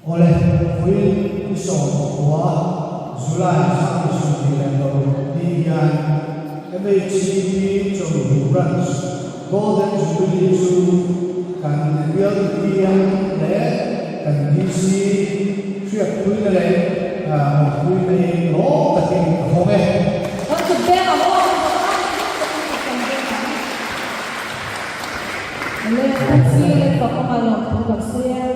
Awle, vawiin ni 19 July 2026 ni hian MHCP Chawlhnu Branch Golden Jubilee chu kan bialtu PM leh kan DC hriatpuina leh awmpuina in lawm takin a hawng e. Kan kut beng ang aw, kan kut ang kut kan beng ang. Awle, kan sir e fak awm a lawm thu kan sawi e.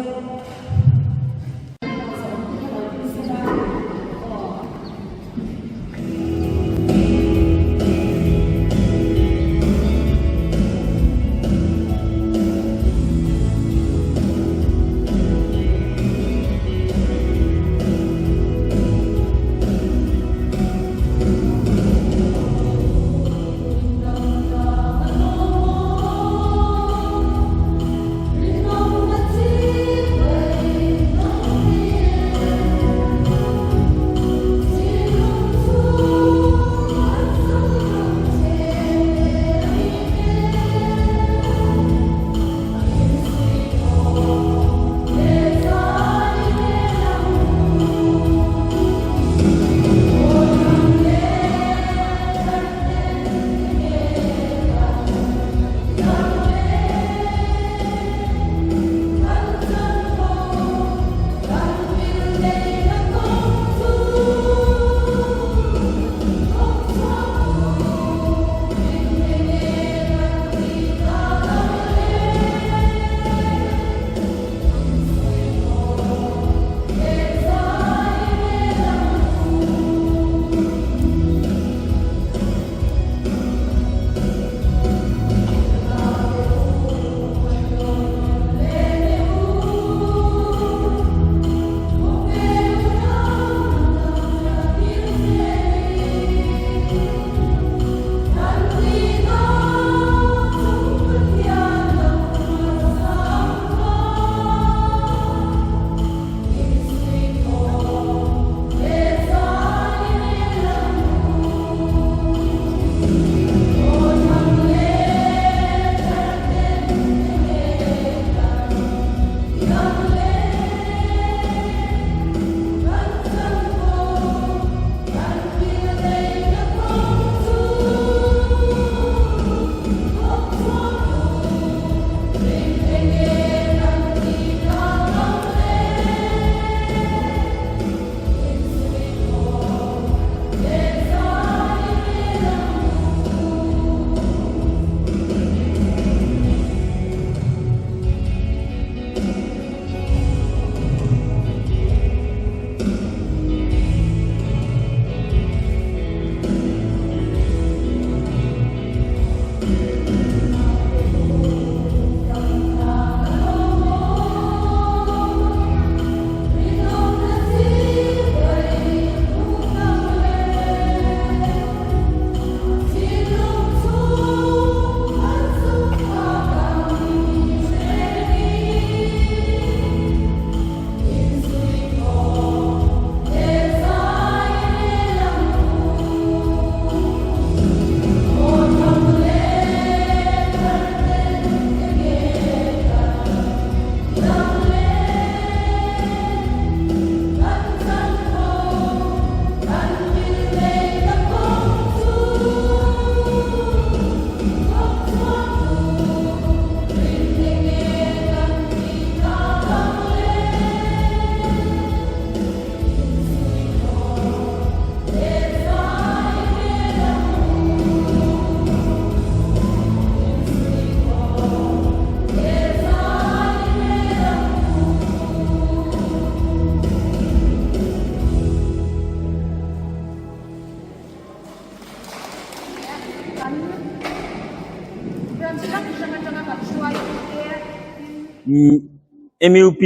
MUP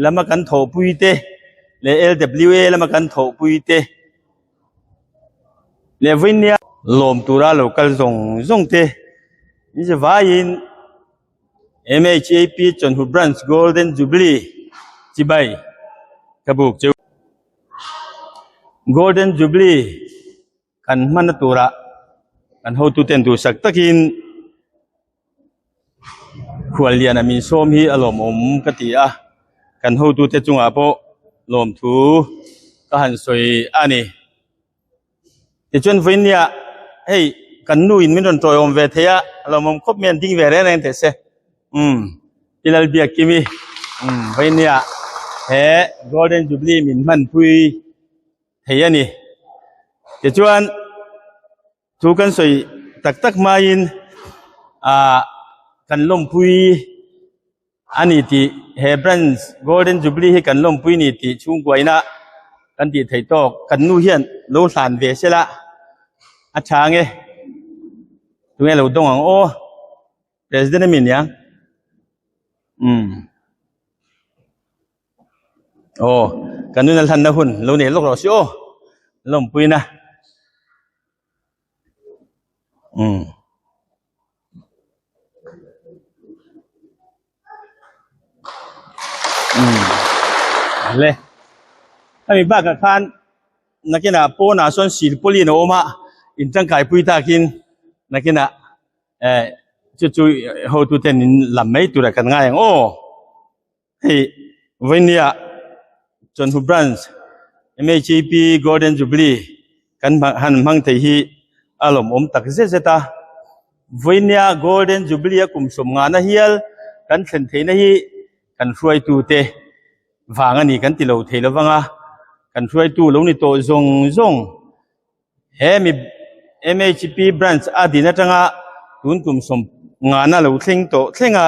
lama kan thawhpui te leh LWA lama kan thawhpui te leh vawinia lawm tura lo kal zawng zawng te in zavaiin MHAP Chawnhu Branch Golden Jubilee chibai ka buk cheu Golden Jubilee kan hmanna turah kan hotuten duhsak takin khuallian a min sawm hi a lawmawm ka ti a. kan hotute chungah pawh lawmthu ka han sawi a ni. Tichuan vawinia hei kan nu in min rawn tawiawm ve thei a lawmawm khawp mai an ding ve reng reng teh se umm Pi Lalbiakkimi umm vawinia he Golden Jubilee min hmanpui thei a ni. Tichuan Chu kan sawi tak tak hmain ah kan lawmpui a ni tih he branch Golden Jubilee hi kan lawmpui ni tih chhungkuaina kan tih theih tawk kan nu hian lo hlan ve sela a tha nge tunge lo dawng ang aw President ami aniang umm aw kan nuna hlanna hun lo nei lawk rawh se aw lawmpuina. Umm. Umm. Le. Hemi bakah khan nakinah pawnah sawn silpawlin a awm a, in tangkai pui takin nakinah eh chu chu hotuten in lam mai turah kan ngai ang aw. Hei vawinia Chawnhu Branch MHEP Golden Jubilee kan han hmang thei hi a lawmawm tak zet zet a. Vawinia Golden Jubilee a kum sawm ngana hial kan thlen theihna hi kan hruaitute vang a ni kan ti lo thei lo vang a, kan hruaitu lo ni tawh zawng zawng. He mi MHP branch a din atanga tun kum sawm ngana lo thleng tawh thlenga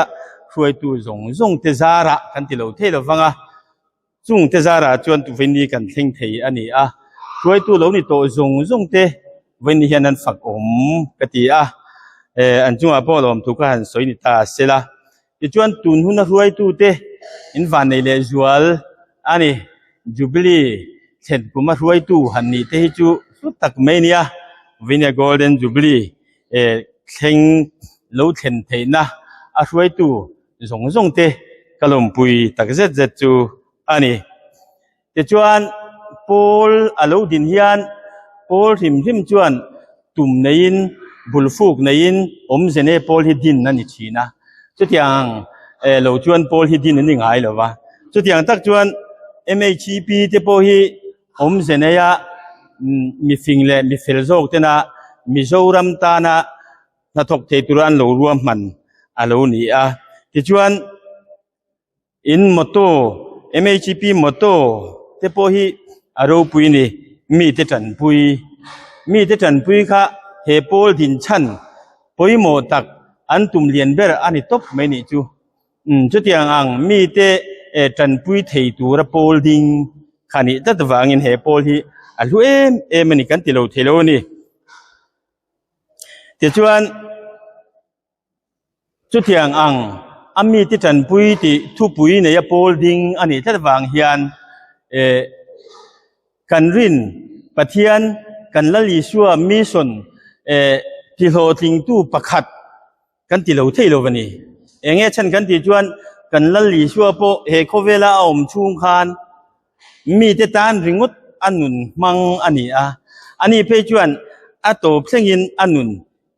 hruaitu zawng zawng te zarah kan ti lo thei lo vang a, chung te zarah chuan tuvaini kan thleng thei a ni a, hruaitu lo ni tawh zawng zawng te vaini hian an fak awm ka ti a, eh an chungah pawh lawmthu ka han sawi ni ta sela. Tichuan tun huna hruaitute in vannei leh zual a ni. Jubilee thlen kuma hruaitu han nih te hi chu hlu tak mai a nia. Vinya Golden Jubilee eh thleng lo thlen theihna a hruaitu zawng zawng te ka lawmpui tak zet zet chu a ni. Tichuan pawl a lo din hian pawl hrim hrim chuan tum neiin bul fuk neiin awmze ne pawl hi din a ni thin a, chutiang eh lo chuan pawl hi din a ni ngai lo va. Chutiang tak chuan MHEP te pawh hi awmze neia mifing leh mifel zawk tena Mizoram tana hnathawk thei tura an lo ruahman a lo ni a. Tichuan. In motto MHP motto te pawh hi a ropui ni mite tanpui mite tanpui kha he pawl din chhan pawimawh tak an tum lian ber a ni tawp mai nih chu umm chutiang ang mite eh tanpui thei tura pawl ding kha nih tlat vangin he pawl hi a hlu em em a ni kan ti lo thei lo a ni tichuan. Chutiang ang a mite tanpui tih thupui neia pawl ding a nih tlat vang hian eh kan rin Pathian kan Lal Isua mission eh tihlawhtlingtu pakhat kan ti lo thei lo a ni. Eng nge chhan kan tih chuan kan Lal Isua pawh he khawvela a awm chhung khan mite tan ringawt a nun hmang a ni a, ani phei chuan a tawp thlengin a nun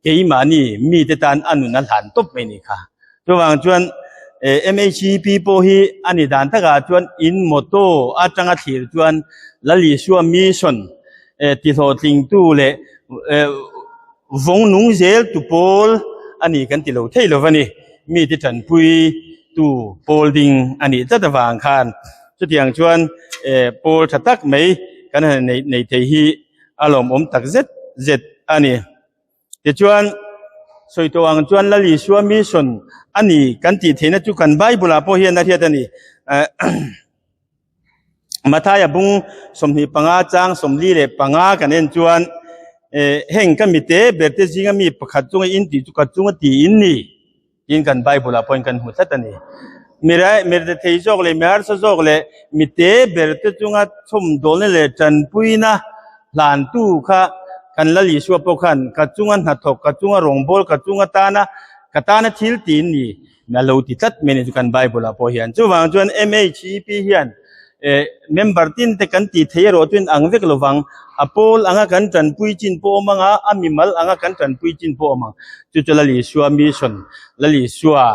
Keimahni mite tan a nun a hlan tawp mai ni kha. Chuvang chuan MHEP pawh hi a ni dan takah chuan in motto atanga thlir chuan Lal Isua mission tihlawhtlingtu leh vawng nung zel tu pawl a ni kan ti lo thei lo va ni. Mite tanpui tu pawl ding a nih tlat avang khan chutiang chuan pawl tha tak mai kan han nei thei hi a lawmawm tak zet zet a ni. Tichuan, sawi tawh ang chuan Lal Isua mission a ni kan tih theihna chu kan Bible ah pawh hian a hriat a ni. Mathaia bung 25 chang 45 kan en chuan heng ka mite berte zinga mi pakhat chunga in tih chu ka chunga ti in ni. Tin kan Bible ah pawhin kan hmu tlat a ni. Mirai, mirethei zawk leh miharsa zawk leh mite ber te chunga chhawmdawlna leh tanpuina hlantu kha kan Lal Isua pawh khan ka chunga hnathawk, ka chunga rawngbâwl, ka chunga tana, ka tana thil tiin ni a lo ti tlat mai a ni chu kan Bible ah pawh hian. Chuvang chuan MHEP hian eh member tin te kan tih thei erawh chuan ang vek lovang, a pawl anga kan tanpui chin pawh awm ang a, a mimal anga kan tanpui chin pawh awm ang. Chu chu Lal Isua mission, Lal Isua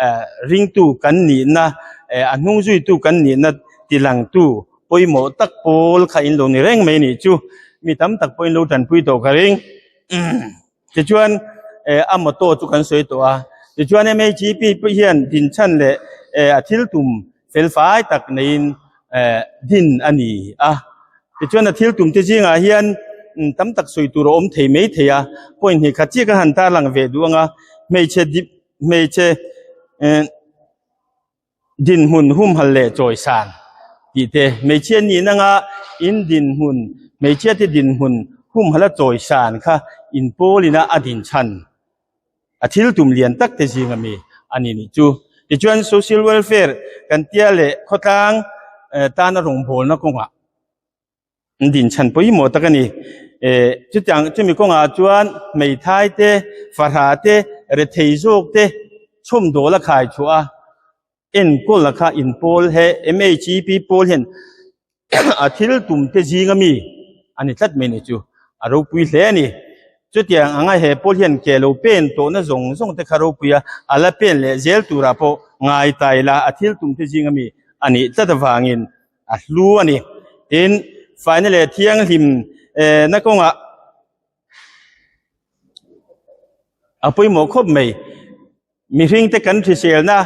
eh ringtu kan nihna A hnung zuitu kan nihna tilangtu pawimawh tak pawl kha in lo ni reng mai nih chu mi tam tak pawhin lo tanpui tawh ka ring. Tichuan a motto chu kan sawi tawh a, tichuan MHEP pawh hian dinchhan leh a thil tum fel fai tak neiin din a ni a. Tichuan a thil tum te zingah hian tam tak sawi tur a awm thei mai thei a, point hnih khat chiah ka han tarlang ve duh ang a, hmeichhe hmeichhe Dinhmun humhal leh chawisan tih te, hmeichhia nih nanga in dinhmun, hmeichhia te dinhmun humhala chawisan kha in pawlina a dinchhan a thil tum lian tak te zing ami a ni nih chu. Tichuan social welfare kan tia leh khawtlang tana rawngbawlna kawngah dinchhan pawimawh tak a ni. Eh chutiang chumi kawngah chuan hmeithai te, fahrah te, rethei zawk te chhawmdawl a khai chhuah a, enkawl a kha inpawl he MHEP pawl hian a thil tum te zing ami a ni tlat mai ni chu a ropui hle a ni. Chutiang anga he pawl hian ke lo pen tawhna zawng zawng te kha ropui a, a la pen leh zel turah pawh ngai ta ila a thil tum te zing ami a nih tlat avangin a hlu a ni. Tin, faina leh thianghlim na kawngah a pawimawh khawp mai. Mihringte kan hriselna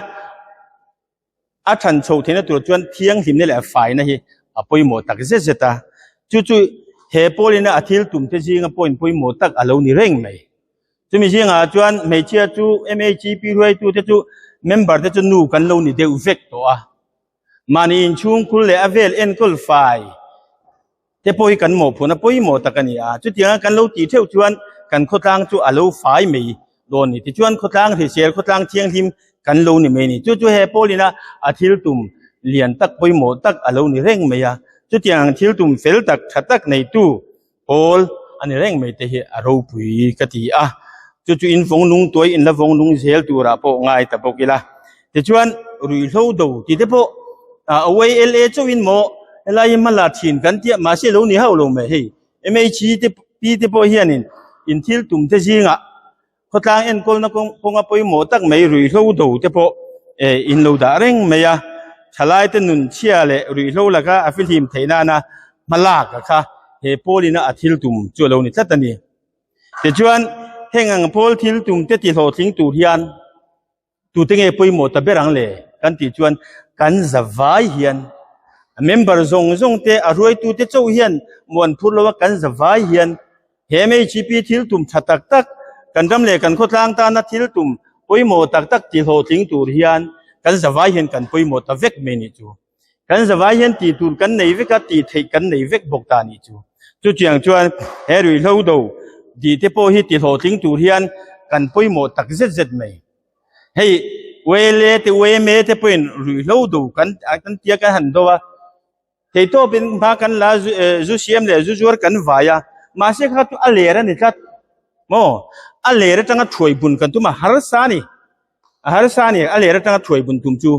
a than chhoh theihna tur chuan thianghlimna leh faina hi a pawimawh tak zet zet a. Chu chu he pawlina a thil tumte zinga point pawimawh tak a lo ni reng mai. Chumi zingah chuan hmeichhia chu MHEP hruaitute chu member te chu nu kan lo ni deuh vek tawh a. Mahni inchhungkhur leh a vel enkawl fai te pawh hi kan mawhphurhna pawimawh tak a ni a, chutianga kan lo tih theuh chuan kan khawtlang chu a lo fai mai dawn a ni. Tichuan khawtlang hrisel, khawtlang thianghlim kan lo ni mai a ni. Chu chu he pawlina a thil tum lian tak pawimawh tak a lo ni reng mai a, chutiang ang thil tum fel tak tha tak neitu Pawl a ni reng mai te hi a ropui ka ti a, chu chu in vawng nung tuai in la vawng nung zel turah pawh ngai ta bawk ila. Tichuan ruihhlo do tih te pawh a YLA chauhin maw helai hi hmala thin kan tia mahse lo ni hauh lo mai hei MHE te pi te pawh hianin in thil tum te zingah Khawtlang enkawlna kawnga pawimawh tak mai ruihhlo do te pawh in lo dah reng mai a, thalaite nun chhia leh ruihhlo laka a fihlim theih nana hma lak a kha he pawlina a thil tum chu a lo ni tlat a ni. Tichuan, heng ang pawl thil tum te ti hlawhtling tur hian Tute nge pawimawh ta ber ang le? Kan tih chuan kan za vai hian a member zawng zawng te, a hruaitute chauh hian muan phur lo a, kan za vai hian he MHP thil tum tha tak tak, kan ram leh kan khawtlang tana thil tum pawimawh tak tak ti hlawhtling tur hian kan za vai hian kan pawimawh ta vek mai nih chu. Kan za vai hian tih tur kan nei vek a, tih theih kan nei vek bawk ta nih chu. Chutiang chuan he ruihhlo do tih te pawh hi ti hlawhtling tur hian kan pawimawh tak zet zet mai. Hei YLA te YMA te pawhin ruihhlo do kan kan tia kan han do a, theitawpin hma kan la zu siam leh zu zuar kan vai a, mahse kha chu a ler a ni tlat maw? A ler atanga thuai bun kan tum a harsa a ni, a harsa a ni a ler atanga thuai bun tum chu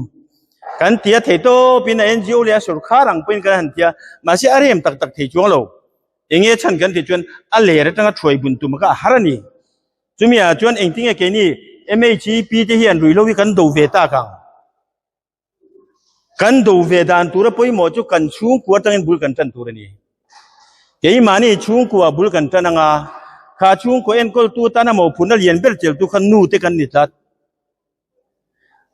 kan tia theitawpin a NGO leh a sorkar ang pawhin kan han tia mahse a rem tak tak thei chuang lo, enge chhan kan tih chuan a ler atanga thuai bun tum kha a har a ni. Chumi ah chuan engtinge keini MHEP te hian ruihhlo hi kan do ve tak ang? Kan do ve dan tura pawimawh chu kan chhungkua atangin bul kan tan tur a ni. Keimahni chhungkua bul kan tan anga, kha chhungkua enkawltu tana mawhphurhna lian ber cheltu kha nu te kan ni tlat.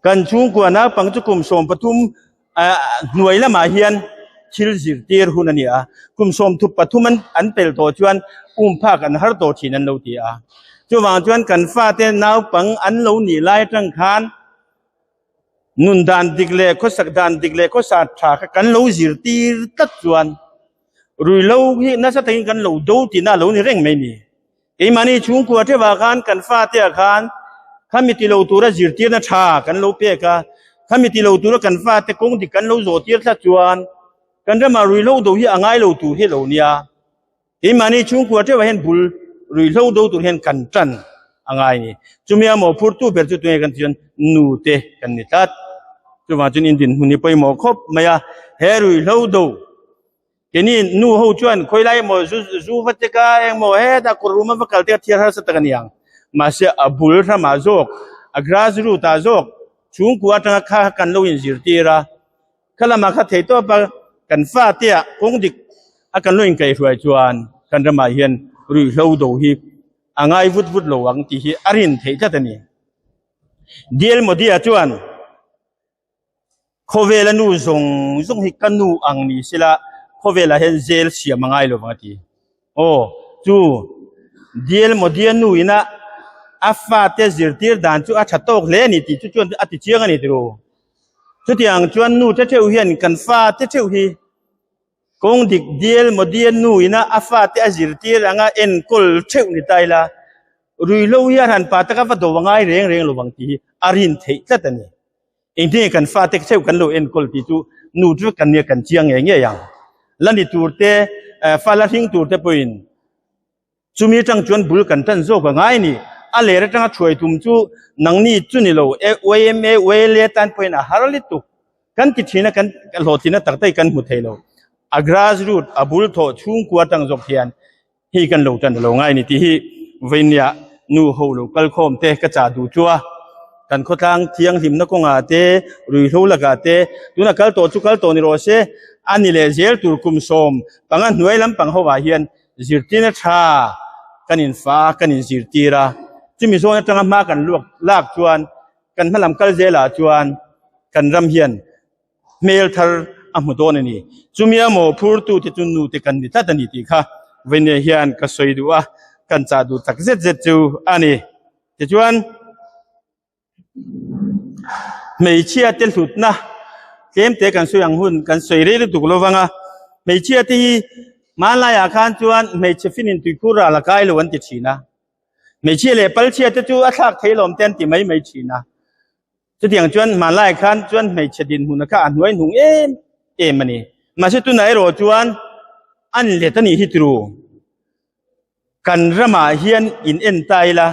Kan chhungkua naupang chu kum 13 hnuai lamah hian thil zirtir hun a ni a, kum 33 an pel tawh chuan um phak an har tawh thin an lo ti a. Chuvang chuan kan fate naupang an lo nih lai atang khan nun dan dik leh khawsak dan dik leh khawsa tha kha kan lo zirtir tlat chuan ruihhlo hi nasa takin kan lo do tihna a lo ni reng mai ni. Keimahni chhungkua theuhah khan kan fateah khan khami ti lo tura zirtirna tha kan lo pek a, khami ti lo tura kan fate kawng dik kan lo zawhtir thla chuan kan ramah ruihhlo do hi a ngai lo tur hi a lo nia. Keimahni chhungkua theuhah hian bul ruihhlo do tur hian kan tan a ngai ni. Chumi a mawhphurtu ber chu tunge kan tih chuan nute kan ni tlat. Chuvang chuan in dinhmun hi pawimawh khawp mai a, he ruihhlo do Keini nu ho chuan khawi lai emaw zu zu va tek a engmaw hetah kawr rum a va kal tek a thiar harsa tak a ni ang. Mahse a bul hramah zawk a grass root ah zawk. Chhungkua atanga kha kan lo inzirtir a, kha lamah kha thei tawp a kan fate ah kawng dik a kan lo inkaihhruai chuan kan ramah hian ruihhlo do hi a ngai vut vut lo ang tih hi a rin theih tlat a ni. DL Modi-a chuan Khawvela nu zawng zawng hi ka nu ang ni sela khawvelah hian zel siam a ngai lo vang a ti. Aw, chu DL Modi-a nu ina a fate zirtir dan chu a tha tawk hle a ni tih chu chuan a ti chiang a ni tiro. Chutiang chuan nu te theuh hian kan fate theuh hi Kawng dik dial maw dial nu ina a fate a zirtir anga enkawl theuh ni ta ila, ruihhlo hi a hran pa taka va do a ngai reng reng lo vang tih hi a rin theih tlat a ni. Engtin nge kan fate theuh kan lo enkawl tih chu nu chu kan nia kan chiang ngei ngei ang. La ni tur te, fa la hring tur te pawhin Chumi atang chuan bul kan tan zawk a ngai a ni. A ler atanga thuai tum chu nangni chu ni lo, yma, YLA tan pawhin a har lutuk. Kan ti thin a, kan hlawhtlin a tak tak hi kan hmu thei lo. A grass root, a bul thawh chhungkua atang zawk hian hei kan lo tan lo ngai a ni tih hi vawinia nu ho lo kal khawm te ka chah duh chu a. Kan khawtlang thianghlimna kawngah te, ruihhlo lakah te, tuna kal tawh chu kal tawh ni rawh se, a ni leh zel tur kum 15 hnuai lampang hovah hian Zirtirna tha kan infa a, kan inzirtir a, chumi zawn atanga hma kan luak lak chuan kan hmalam kal zelah chuan kan ram hian hmel thar a hmu dawn a ni. Chumi a mawhphurtu te chu nu te kan ni tlat a ni tih kha vawinia hian ka sawi duh a, kan chah duh tak zet zet chu a ni. Tichuan. Hmeichhia te hlutna tlem te kan sawi ang hun kan sawi rei lutuk lo vang a, hmeichhia te hi hmanlaiah khan chuan hmeichhe finin tuikhur ral a kai lo an ti thin a, hmeichhia leh palchhia te chu a thlak thei lawm te an ti mai mai thin a, chutiang chuan hmanlaiah khan chuan hmeichhe dinhmun kha a hnuai hnung em em a ni, mahse tunah erawh chuan an let a nih hi turu kan ramah hian in en ta ila.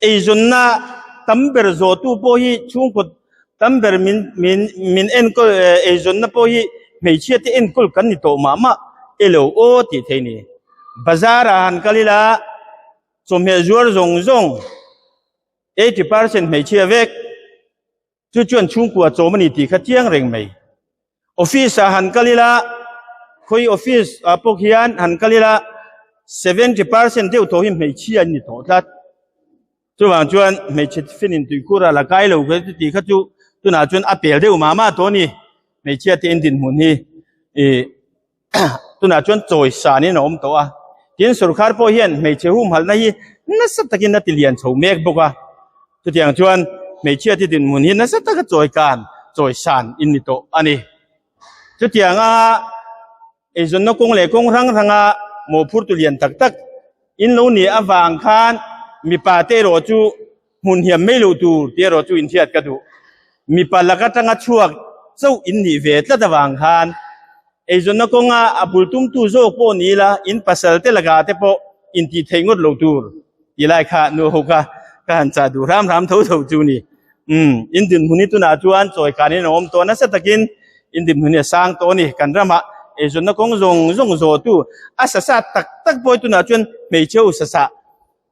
Eizawnna tam ber zawhtu pawh hi chhungkaw tam ber min min min enkawl eizawnna pawh hi hmeichhia te enkawl kan ni tawh mah mah elo aw tih theih a ni. Bazar ah han kal ila chawhmeh zuar zawng zawng 80% hmeichhia vek. Chu chuan chhungkua chawm a ni tih kha chiang reng mai. Office ah han kal ila, khawi office ah pawh khian han kal ila 70% deuh tawh hi hmeichhia an ni tawh tlat. Chuvang chuan hmeichhe fenin tuikhur a la kai lo kha chu tih kha chu tunah chuan a pel deuh mah mah tawh a ni. Hmeichhia te in dinhmun hi ih tunah chuan chawi sanin a awm tawh a, tin sorkar pawh hian hmeichhe humhalhna hi nasa takin a ti lian chho mek bawk a, chutiang chuan hmeichhia te dinhmun hi nasa taka chawi kan chawi san in ni tawh a ni. Chutianga eizawnna kawng leh kawng hrang hranga mawhphurtu lian tak tak in lo nih avang khan mipa te erawh chu hmun hiam mai loh tur tih erawh chu inhriat ka duh. Mipa lak atanga chhuak chauh in nih ve tlat avang khan eizawnna kawnga a bul tumtu zawk pawh ni ila in pasal te lakah te pawh intih theih ngawt lo tur tih lai kha nu ho kha ka han chah duh hram hram tho tho chu ni. Umm in dinhmun hi tunah chuan chawi kanin a awm tawh nasa takin in dinhmun hi a sang tawh a ni. Kan ramah eizawnna kawng zawng zawng zawhtu a sasa tak tak pawh hi tunah chuan hmeichhe ho sasa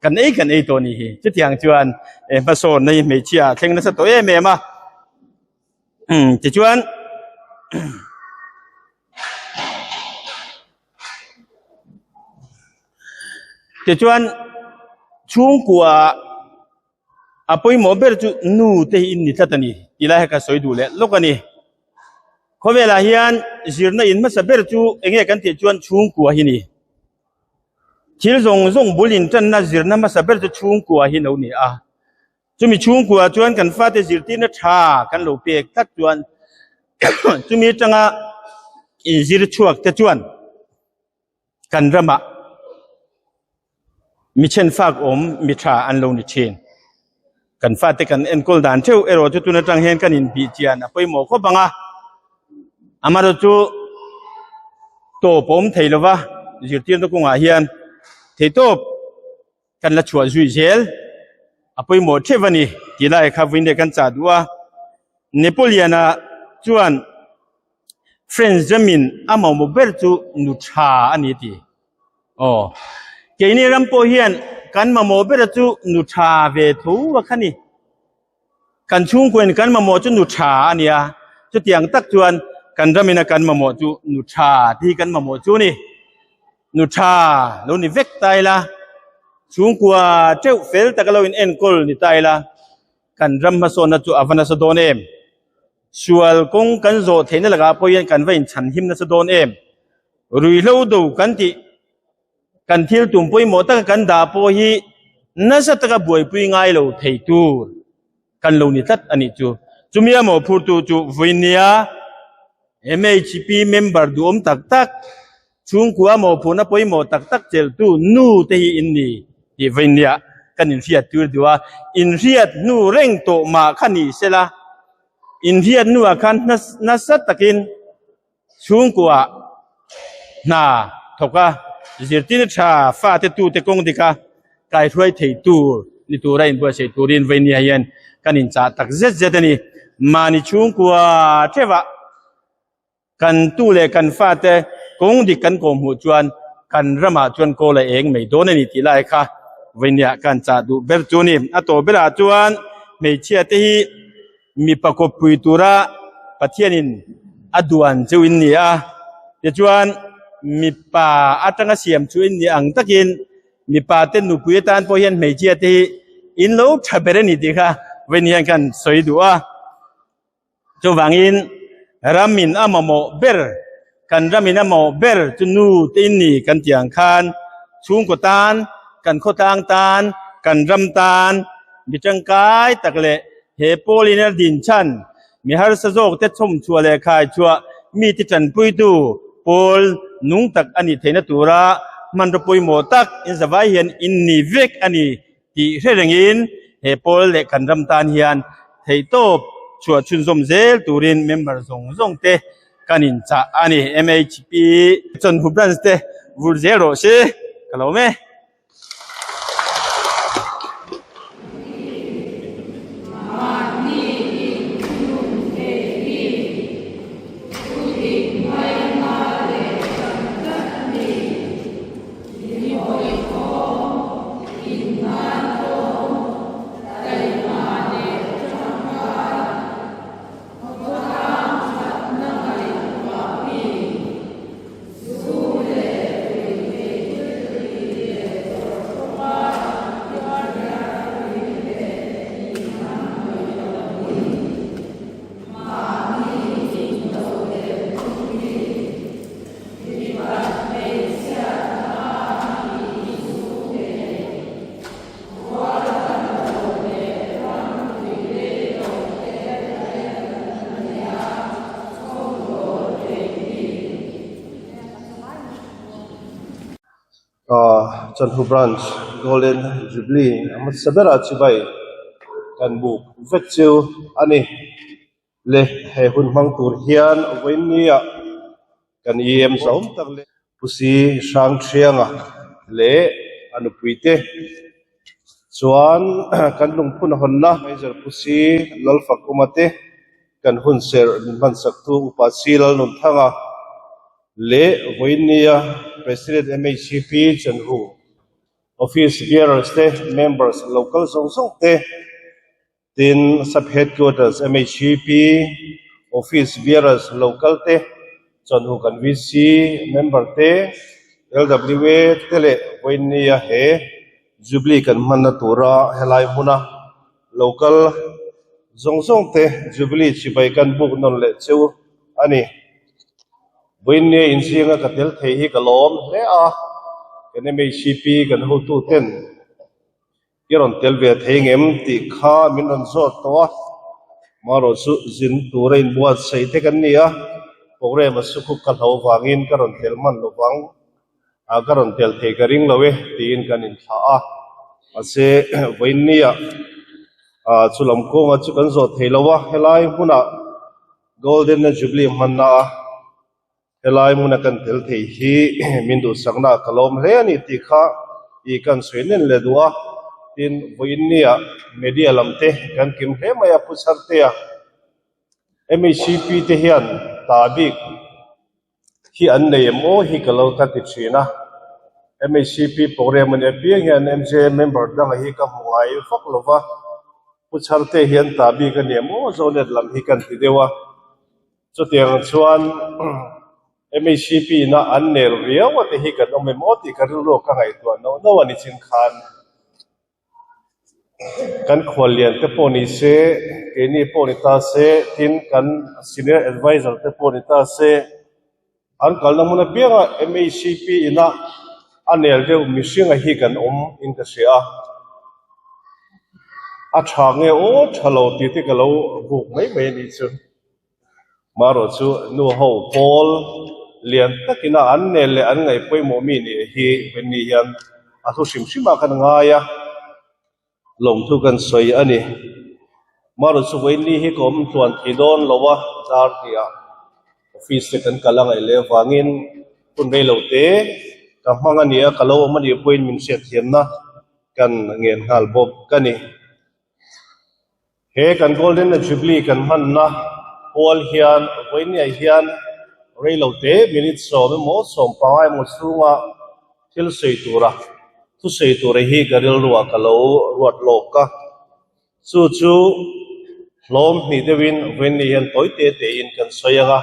Kan ei kan ei tawh ni hi. Chutiang chuan eh hmasawnna hi hmeichhia a thleng nasa tawh em em a. Umm tichuan tichuan chhungkua a pawimawh ber chu nu te hi in ni tlat a ni tih lai hi ka sawi duh leh lawk a ni. Khawvelah hian zirna in hmasa ber chu eng nge kan tih chuan chhungkua hi ni. Thil zawng zawng bul intanna zirna hmasa ber chu chhungkua hi lo ni a. Chumi chhungkua chuan kan fate zirtirna tha kan lo pek tlat chuan chumi atanga inzir chhuak te chuan kan ramah Mi chenfak awm mi tha an lo ni thin. Kan fate kan enkawl dan theuh erawh chu tun atang hian kan inbih chian a pawimawh khawp ang a. Amaherawh chu tawp a awm thei lova zirtirna kawngah hian theihtawp kan la chhuah zui zel a pawimawh theuh a ni tih lai kha vawiin leh kan chah duh a. Napoleon-a chuan French ramin a mamawh ber chu nu tha a ni a ti. Aw, keini ram pawh hian kan mamawh bera chu nu tha ve tho a kha ni. Kan chhungkuain kan mamawh chu nu tha a nia, chutiang tak chuan kan ramina kan mamawh chu nu tha tih hi kan mamawh chu a ni. Nu tha lo ni vek ta ila, chhungkua teuh fel taka lo in enkawl ni ta ila, kan ram hmasawnna chu a va nasa dawn em? Sual kawng kan zawh theihna lakah pawh hian kan va inchhanhim nasa dawn em? Ruihhlo do kan tih kan thil tum pawimawh taka kan dah pawh hi nasa taka buaipui ngai lo thei tur kan lo ni tlat a nih chu. Chumi a mawhphurtu chu Vawinia MHP member duhawm tak tak, chhungkua mawhphurhna pawimawh tak tak chelhtu nu te hi in ni tih Vawinia kan inhriat tir duh a. Inhriat hnu reng tawh mah kha ni sela, inhriat hnuah khan nasa takin Chhungkua hna thawk a, zirtirna tha fate tute kawng dika kaihruai thei tur ni tura inbuatsaih turin Vainia hian kan inchah tak zet zet a ni. Mahni chhungkua theuhah kan tu leh kan fate kawng dik kan kawhhmuh chuan kan ramah chuan kawl a eng mai dawn a ni tih lai kha Vainia kan chah duh ber chu a ni. A tawh berah chuan hmeichhia te hi Mipa kawppui tura Pathianin a duan chu in ni a, tichuan mipa atanga siam chu in ni ang takin mipa te nupui atan pawh hian hmeichhia te hi in lo tha ber a ni tih kha vawiin hian kan sawi duh a. Chuvangin ramin a mamawh ber, kan ramin a mamawh ber chu nu te in ni kan tih ang khan chhungkaw tan, kan khawtlang tan, kan ram tan mi tangkai tak leh He pawlin a din chhan, mi harsa zawkte chhawmchhuah leh khaichhuah mite tanpuitu pawl nung tak a nih theihna tura hmanraw pawimawh tak inzavai hian in ni vek a ni tih hre rengin he pawl leh kan ram tan hian theihtawp chhuah chhunzawm zel turin member zawng zawng te kan inchah a ni. MHP Chawnhu Branch te vur zel rawh se ka lo awm e. Chanhu Branch Golden Jubilee a hmasa berah chibai kan buk vek chu a ni. Le he hun hmang tur hian vawiinniah kan EM zawm tak leh Pu Si Hrangthianga leh a nupuite chuan kan lungphun hawnna Major Pu Si Lalfakuma te kan hun serh min hmansaktu Upa Si Lalnunthanga leh vawiinnia President MHCP Chanhu Office Bearers te members local zawng zawng te Tin, Sub Headquarters MHCP Office Bearers local te, Chawnhu kan VC member te, LWA te leh vawiinnia he Jubilee kan hmanna tura helai hmuna local zawng zawng te Jubilee chibai kan buk nawn leh cheu a ni. Vawiinnia inzinga ka tel thei hi ka lawm hle a, kan MHCP kan hotuten I rawn tel ve thei ngem tih kha min rawn zawt tawh a, marawh chu zin tura inbuatsaih te kan ni a, program a sukhup ka hlo vangin ka rawn tel hman lo vang a, ka rawn tel thei ka ring lo e tiin kan inthlah a, mahse vawiinniah chu lam kawnga chu kan zawh thei lo a, helai hmunah Golden Jubilee hmanna a. Helai hmuna kan tel thei hi min duhsakna ka lawm hle a ni tih kha i kan sawi nen leh duh a, tin vawiinnia media lam te kan kim hle mai a, Pu Chhartea MHCP te hian ta bik hi an nei em aw hi ka lo ka ti thin a, MHCP program a nih apiang hian MJ member danga hi ka hmu ngai vak lo va. Pu Chharte hian ta bik a nia maw Zonet lam hi kan ti deuh a, chutiang chuan MHCP na an nel riau a te hi kan awm em aw tih ka rilru ka ngaihtuah nauh nauh a ni chin khan kan khuallian te pawh ni se, keini pawh ni ta se, tin kan senior advisor te pawh ni ta se, An kalna hmun apianga MHCP ina a nel deuh mihringa hi kan awm in ka hria a, a tha nge aw tha lo tih te ka lo buk mai mai a nih chu. Marawh chu nu ho pawl lian takina an nel leh an ngaih pawimawh mi nih hi Wendy hian a hlu hrim hrim ah khan a ngai a. Lawmthu kan sawi a ni. Marawh chu vawiin hi ka awm tluan thei dawn lo a, dar hniah office te kan kal a ngaih leh avangin hun rei lo te ka hmang a ni a, ka lo awm a nih pawhin min hriatthiamna kan ngen nghal bawk a ni. He kan Golden Jubilee kan hmanna pual hian vawiinniah hian rei lo te minute sawm emaw 15 emaw chhunga thil sawi tura thusawi tura hi ka rilruah ka lo ruat lawk a, chu chu hlawm hnih deuhin vawiinni hian tawi te tein kan sawi ang a,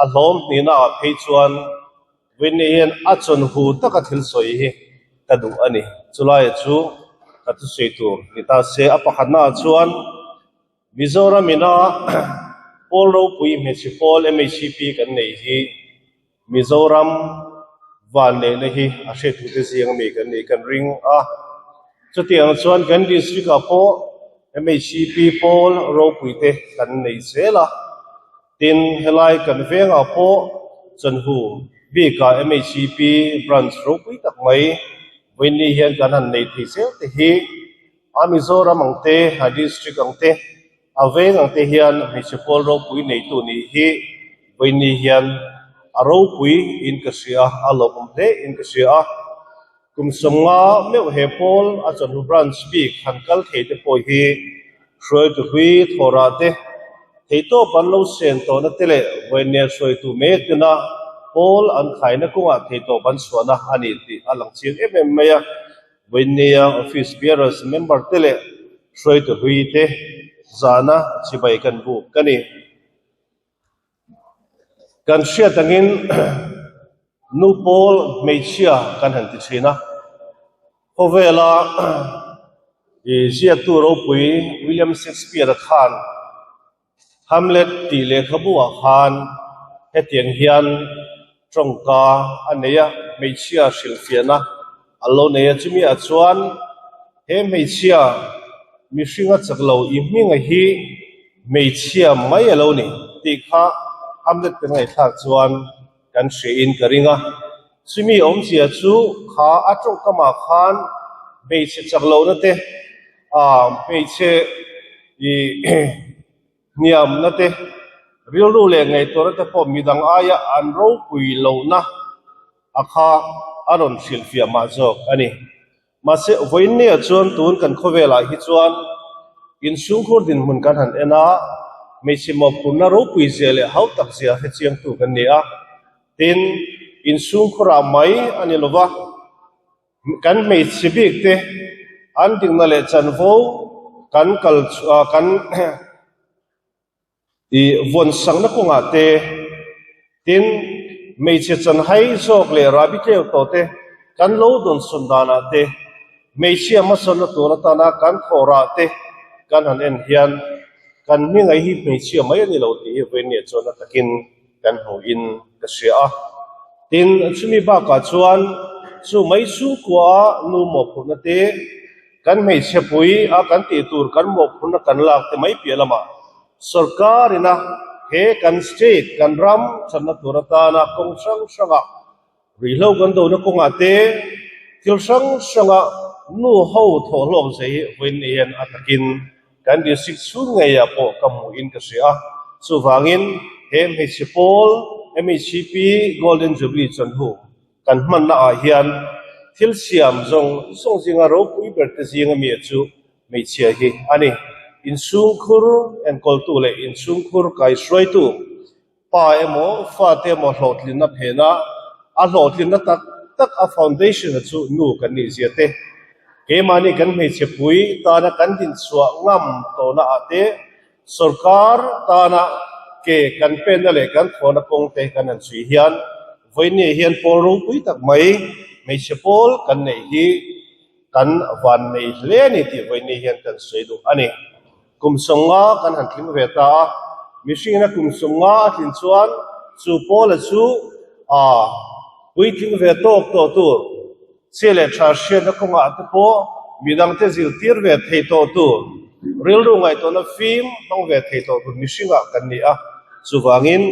a hlawm hnihna ah phei chuan vawiinni hian a chawn hu taka thil sawi hi ka duh a ni. Chulaiah chu ka thusawi tur ni ta se, a pakhatna ah chuan Mizoram ina pawl ropui hmeichhe pawl MHCP kan nei hi Mizoram vanneihna hi a hriattute zing ami kan nih kan ring a. Chutiang chuan kan district ah pawh MHCP pawl ropui te kan nei zel a. Tin, helai kan vengah pawh Chanhu bikah MHCP branch ropui tak mai vawiinni hian kan han nei thei zel te hi a Mizoram ang te, a district ang te, A veng ang te hian hmeichhe pawl ropui neitu nih hi vawiinni hian a ropui in ka hria a, a lawmawm hle in ka hria a. Kum 50 meuh he pawl a chawhnu branch bik han kal thei te pawh hi hruaitu hlui thawhrah te, theitawp an lo sen tawhna te leh vawiinnia hruaitu mek tena pawl an khaina kawngah theitawp an chhuahna a ni tih a lang chiang em em mai a. Vawiinnia Office Bearers member te leh hruaitu hlui te zana chibai kan buk ka ni. Kan hriat angin nu pawl hmeichhia kan han ti thin a, khawvela ziaktu ropui William Shakespeare-a khan Hamlet tih lehkhabu-ah khan hetiang hian tawngka a nei a, hmeichhia hrilhfiahna a lo nei a. Chumi ah chuan he hmeichhia mihringa chak lo i hminga hi hmeichhia mai a lo ni tih kha Hamlet kan ngaihthlak chuan kan hriain ka ring a. Chumi awmzia chu kha a tawngkamah khan hmeichhe chak lohna te, Aaa hmeichhe ih hniamna te, rilru leh ngaihtuahna te pawh midang aia an ropui lohna a kha a rawn hrilhfiah mah zawk a ni. Mahse, vawiinniah chuan tun kan khawvelah hi chuan inchhungkhur dinhmun kan han en a, hmeichhe mawhphurhna ropui zia leh hau tak zia hrechiangtu kan ni a. Tin, inchhungkhurah mai a ni lova. Kan hmeichhe bik te an dikna leh chanvo kan kal kan ih vawn sakna kawngah te tin hmeichhe chanhai zawk leh rahbi tleu tawh te kan lo dawnsawn danah te hmeichhia hmasawnna tur atana kan thawhrah te kan han en hian kan hmingaih hi hmeichhia mai a ni lo tih hi vawiinniah chuan a takin kan hmuhin ka hria a. Tin, chumi bakah chuan chu mai chhungkua nu mawhphurhna te, kan hmeichhe pui a kan tih tur kan mawhphurhna kan lak te mai piah lamah sorkar ina he kan state, kan ram thatna tur atana kawng hrang hrangah Ruihhlo kan dona kawngah te thil hrang hranga nu ho thawhhlawk zai hi vawiin hian a takin kan district chhung ngeiah pawh ka hmuhin ka hria a. Chuvangin he hmeichhe pawl MHCP Golden Jubilee chawnhu kan hmanna ah hian thil siam zawng zawng zinga ropui ber te zinga mi chu hmeichhia hi a ni. Inchhungkhur enkawltu leh inchhungkhur kaihruaitu Pa emaw, fate emaw hlawhtlinna phena a hlawhtlinna tak tak a foundation-a chu nu kan nih zia te. Keimahni kan hmeichhe pui tana kan dinchhuah ngam tawhna ah te, sorkar tana ke kan penna leh kan thawhna kawng te kan han chhui hian vawiinni hian pawl ropui tak mai hmeichhe pawl kan neih hi kan van nei hle a ni tih vawiinni hian kan sawi duh a ni. Kum sawnga kan han tling ve ta a, mihringina kum sawnga a tlin chuan chu pawla chu a puitling ve tawk tawh tur, chhia leh tha hriatna kawngah te pawh midangte zirtir ve thei tawh tur, rilru ngaihtuahna fim hmang ve thei tawh tur mihringah kan ni a, chuvangin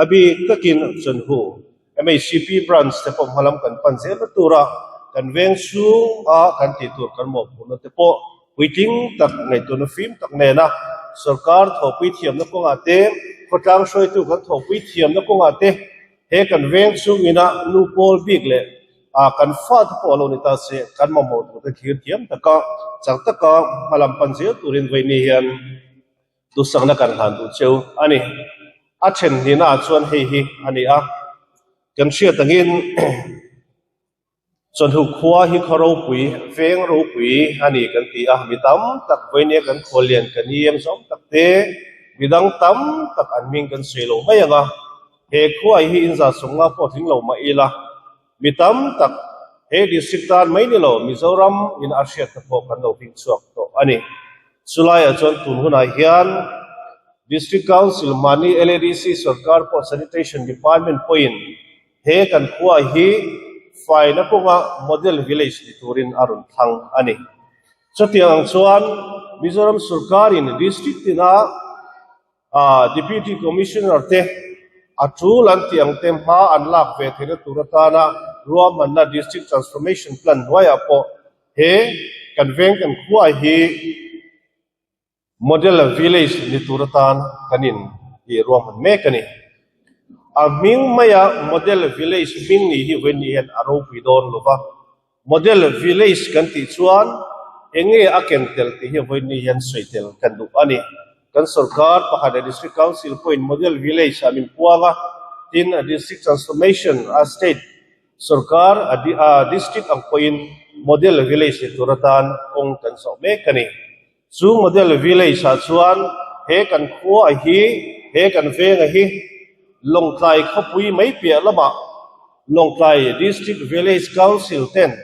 a bik takin chawhnu. MHCP Branch te pawh hmalam kan pan zel na tura kan veng chhunga kan tih tur kan mawhphurhna te pawh puitling tak ngaihtuahna fim tak nena sorkar thawhpui thiamna kawngah te, khawtlang hruaitu kan thawhpui thiamna kawngah te he kan veng chhungina nu pawl bik leh kan fate pawh a lo ni ta se kan mamawh tur te thlir thiam taka chak taka hmalam pan zel turin vawiini hian Duhsakna kan hlan duh cheu a ni. A then hnihna ah chuan hei hi a ni a, kan hriat angin chawhnu khua hi khaw ropui, veng ropui a ni kan ti a, mi tam tak vawinia kan khuallian kan ieng zawng tak te, midang tam tak an hming kan sawi lo mai ang a, he khua hi inzah sawmnga pawh tling lo mah ila, mi tam tak he district tan mai ni lo Mizoram in a hriatna pawh kan lo hming chhuak tawh a ni. Chulaiah chuan tun hunah hian District Council mahni LADC sorkar pawh Sanitation Department pawhin he kan khua hi faina kawnga model village ni turin a rawn thlang a ni. Chutiang ang chuan Mizoram sorkarin district tina Deputy Commissioner te a tul an tih ang te hma an lak ve theihna tur atana ruahmanna District Transformation Plan hnuaiah pawh he kan veng kan khua hi Model Village ni tur atan kan in tih ruahman mek a ni. A hming maia Model Village hming nih hi vawiin ni hian a ropui dawn lova. Model Village kan tih chuan eng nge a ken tel tih hi vawiin hian sawi tel kan duh a ni. Kan sorkar pakhat leh District Council pawhin Model Village ah min puang a, tin District Transformation a State sorkar a District ang pawhin Model Village ni tur atan kawng kan zawh mek a ni. Chu Model Village ah chuan he kan khua hi, he kan venga hi Lawngtlai khawpui mai piah lamah Lawngtlai District Village Council ten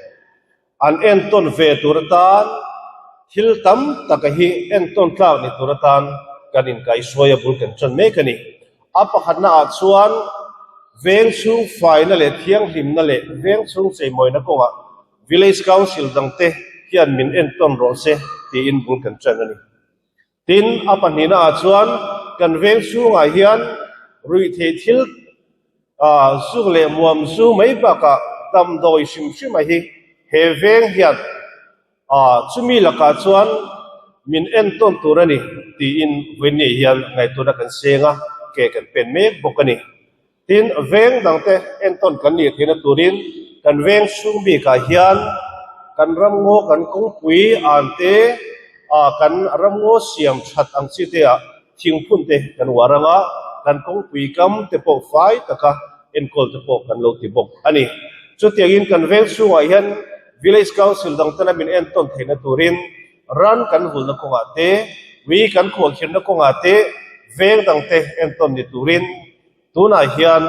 an entawn ve tur atan thil tam taka hi entawn tlak ni tur atan kan inkaihruai a bul kan tan mek a ni. A pakhatna ah chuan veng chhung faina leh thianghlimna leh veng chhung cheimawina kawngah Village Council dangte hian min entawn rawh se tiin bul kan tan a ni. Tin, a pahnihna ah chuan kan veng chhungah hian ruihtheih thil zuk leh muam zu mai bakah damdawi hrim hrim a hi he veng hian chumi lakah chuan min entawn tur a ni tiin vawiin hian ngaihtuahna kan seng a, ke kan pen mek bawk a ni. Tin, veng dangte entawn kan nih theihna turin kan veng chhung bikah hian kan ramngaw kan kawngpui an te, kan ramngaw siam that ang chi te ah thingphun te kan uar ang a, kan kawngpui kam te pawh fai taka enkawl te pawh kan lo ti bawk a ni. Chutiangin kan veng chhungah hian Village Council dang tena min entawn theihna turin ran kan vulna kawngah te, ui kan khuahkhirna kawngah te veng dangte entawn ni turin Tunah hian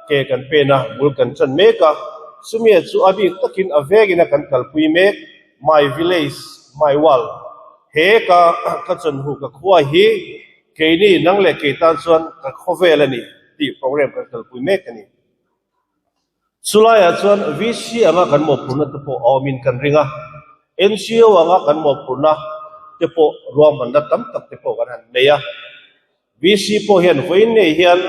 ke kan pen a, bul kan chan mek a, chumia chu a bik takin a vengin a kan kalpui mek, My village, my world. He ka ka chawnhu ka khua hi keini nang leh kei tan chuan ka khawvel a ni tih program kan kalpui mek a ni. Chulaiah chuan VC anga kan mawhphurhna te pawh a awmin kan ring a, NGO anga kan mawhphurhna te pawh ruahmanna tam tak te pawh kan han nei a. VC pawh hian vawiin nei hian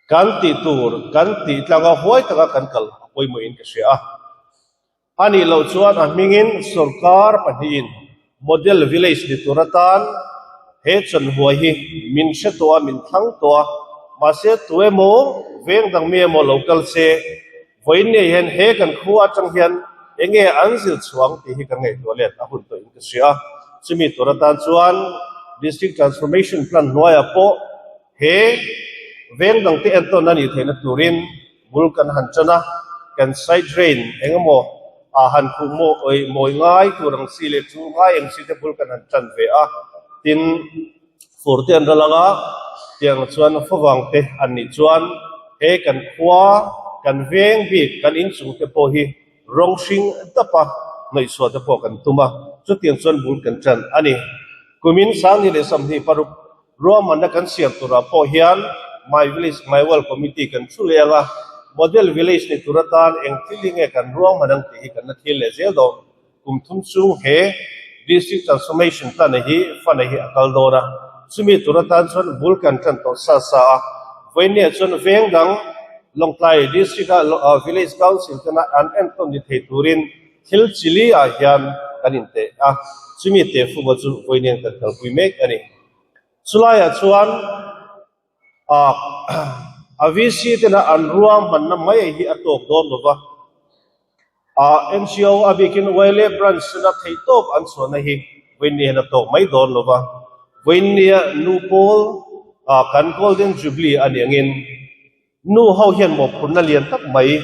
kan tih tur kan tih tlanga huai taka kan kal a pawimawhin ka hria a. A nih loh chuan a hmingin sorkar pahnihin model village ni tur atan he chawnhuai hi min hre tawh a, min thlang tawh a, mahse tu emaw veng dang mi emaw lo kal se Vawiin nei hian he kan khua atang hian enge an zir chhuang tih hi kan ngaihtuah let a hun tawhin ka hria a. Chumi tur atan chuan District Transformation Plan hnuaiah pawh he veng dangte entawn a nih theihna turin bul kan han tan a, kan side drain engemaw A han khuh mawi mawi ngai tur ang si leh chu ngai ang si te bul kan han tan ve a, tin fur te an ral ang a, tiang chuan favang te an nih chuan he kan khua kan veng bik kan inchung te pawh hi rawng hring dap a hnawihchhuah te pawh kan tum a, chutiang chuan bul kan tan a ni. Kumin Sangni leh Sawmhnih paruk Ruahmanna kan siam turah pawh hian My Village My World Committee kan thu leh ang a, Model Village ni tur atan eng thil hi nge kan ruahman ang tih hi kan la thil leh zel dawn. Kum thum chung he District Transformation Plan-a hi fund-a hi a kal dawn a, chumi tur atan chuan bul kan tan tawh sa sa a, vawinia chuan veng dang Lawngtlai District-a Village Council tena an entawn ni thei turin thil chili ah hian kan inteh a, chumi tehfunga chu vawiin kan kalpui mek a ni. Chulaiah chuan ah a VC tena an ruahmanna mai hi a tawk dawn lo va, ah NGO a bikin YLA branch tena theihtawp an chhuahna hi vawiin hian a tawk mai dawn lo va, vawiin nia nu pawl ah kan Golden Jubilee a nih angin Nu ho hian mawhphurhna lian tak mai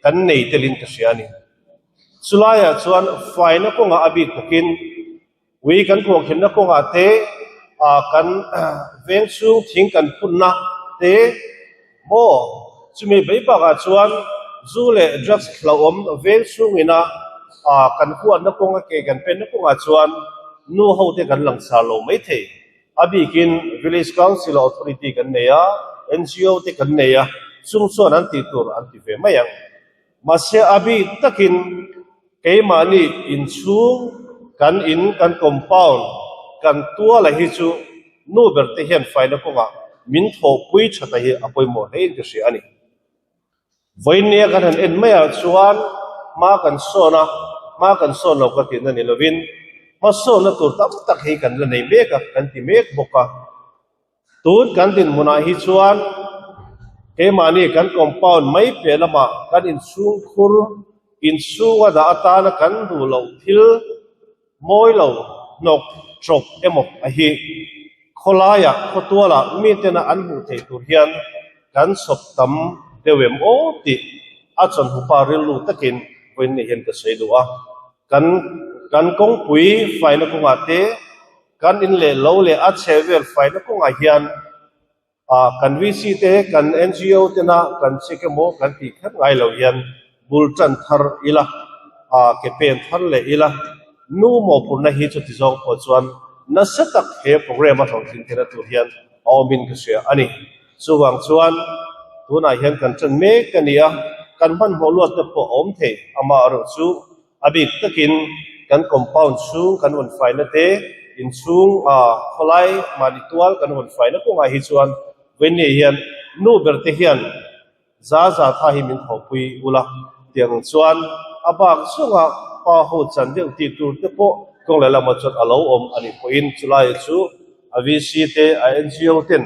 kan nei telin ka hria a ni. Chulaiah chuan faina kawngah a bik takin ui kan khuahkhinna kawngah te, ah kan veng chhung thing kan phunna te maw chumi bei bakah chuan zu leh drugs hlauhawm veng chhungina ah kan huatna kawnga ke kan penna kawngah chuan nu ho te kan langsar lo maithei. A bikin Village Council Authority kan nei a, NGO te kan nei a, chung chuan an tih tur an ti ve mai ang. Mahse a bik takin keimahni inchhung, kan in, kan compound, kan tuala hi chu nu ber te hian faina kawngah min thawhpui thata hi a pawimawh hlein ka hria a ni. Vawinia kan han en maiah chuan hma kan sawn a, hma kan sawn lo ka tihna ni lovin hmasawnna tur tam tak hi kan la nei mek a, kan ti mek bawk a. Tun kan dinhmunah hi chuan keimahni kan compound mai piah lamah kan inchhungkhur inchhunga dah atana kan duh loh thil Mawi lo hnawk chawp emaw a hi khawlaiah khawtualah mitena an hmuh theih tur hian kan chhawp tam deuh em aw tih a chawnhupa rilru takin vawiin ni hian ka sawi duh a. Kan kan kawngpui faina kawngah te, kan in leh lo leh a chhe vel faina kawngah hian Ah kan VC te kan NGO tena kan check emaw kan tih kher ngai lo hian bul tan thar ila, ah ke pen thar leh ila, nu mawhphurhna hi chuti zawng pawh chuan nasa tak he program a hlawhtlin theihna tur hian a awmin ka hria a ni. Chuvang chuan tunah hian kan tan mek a ni a, kan hmanhmawh luat te pawh a awm thei, amaherawh chu A bik takin kan compound chhung kan rawn faina te, inchhung ah khawlai mahni tual kan rawn faina kawngah hi chuan Vawinia hian nu ber te hian za za tha hi min thawhpui ula tiang chuan a bak chunga pa ho chan deuh tih tur te pawh kawng leh lamah chuan a lo awm a nih pawhin chulai chu a VC te a NGO ten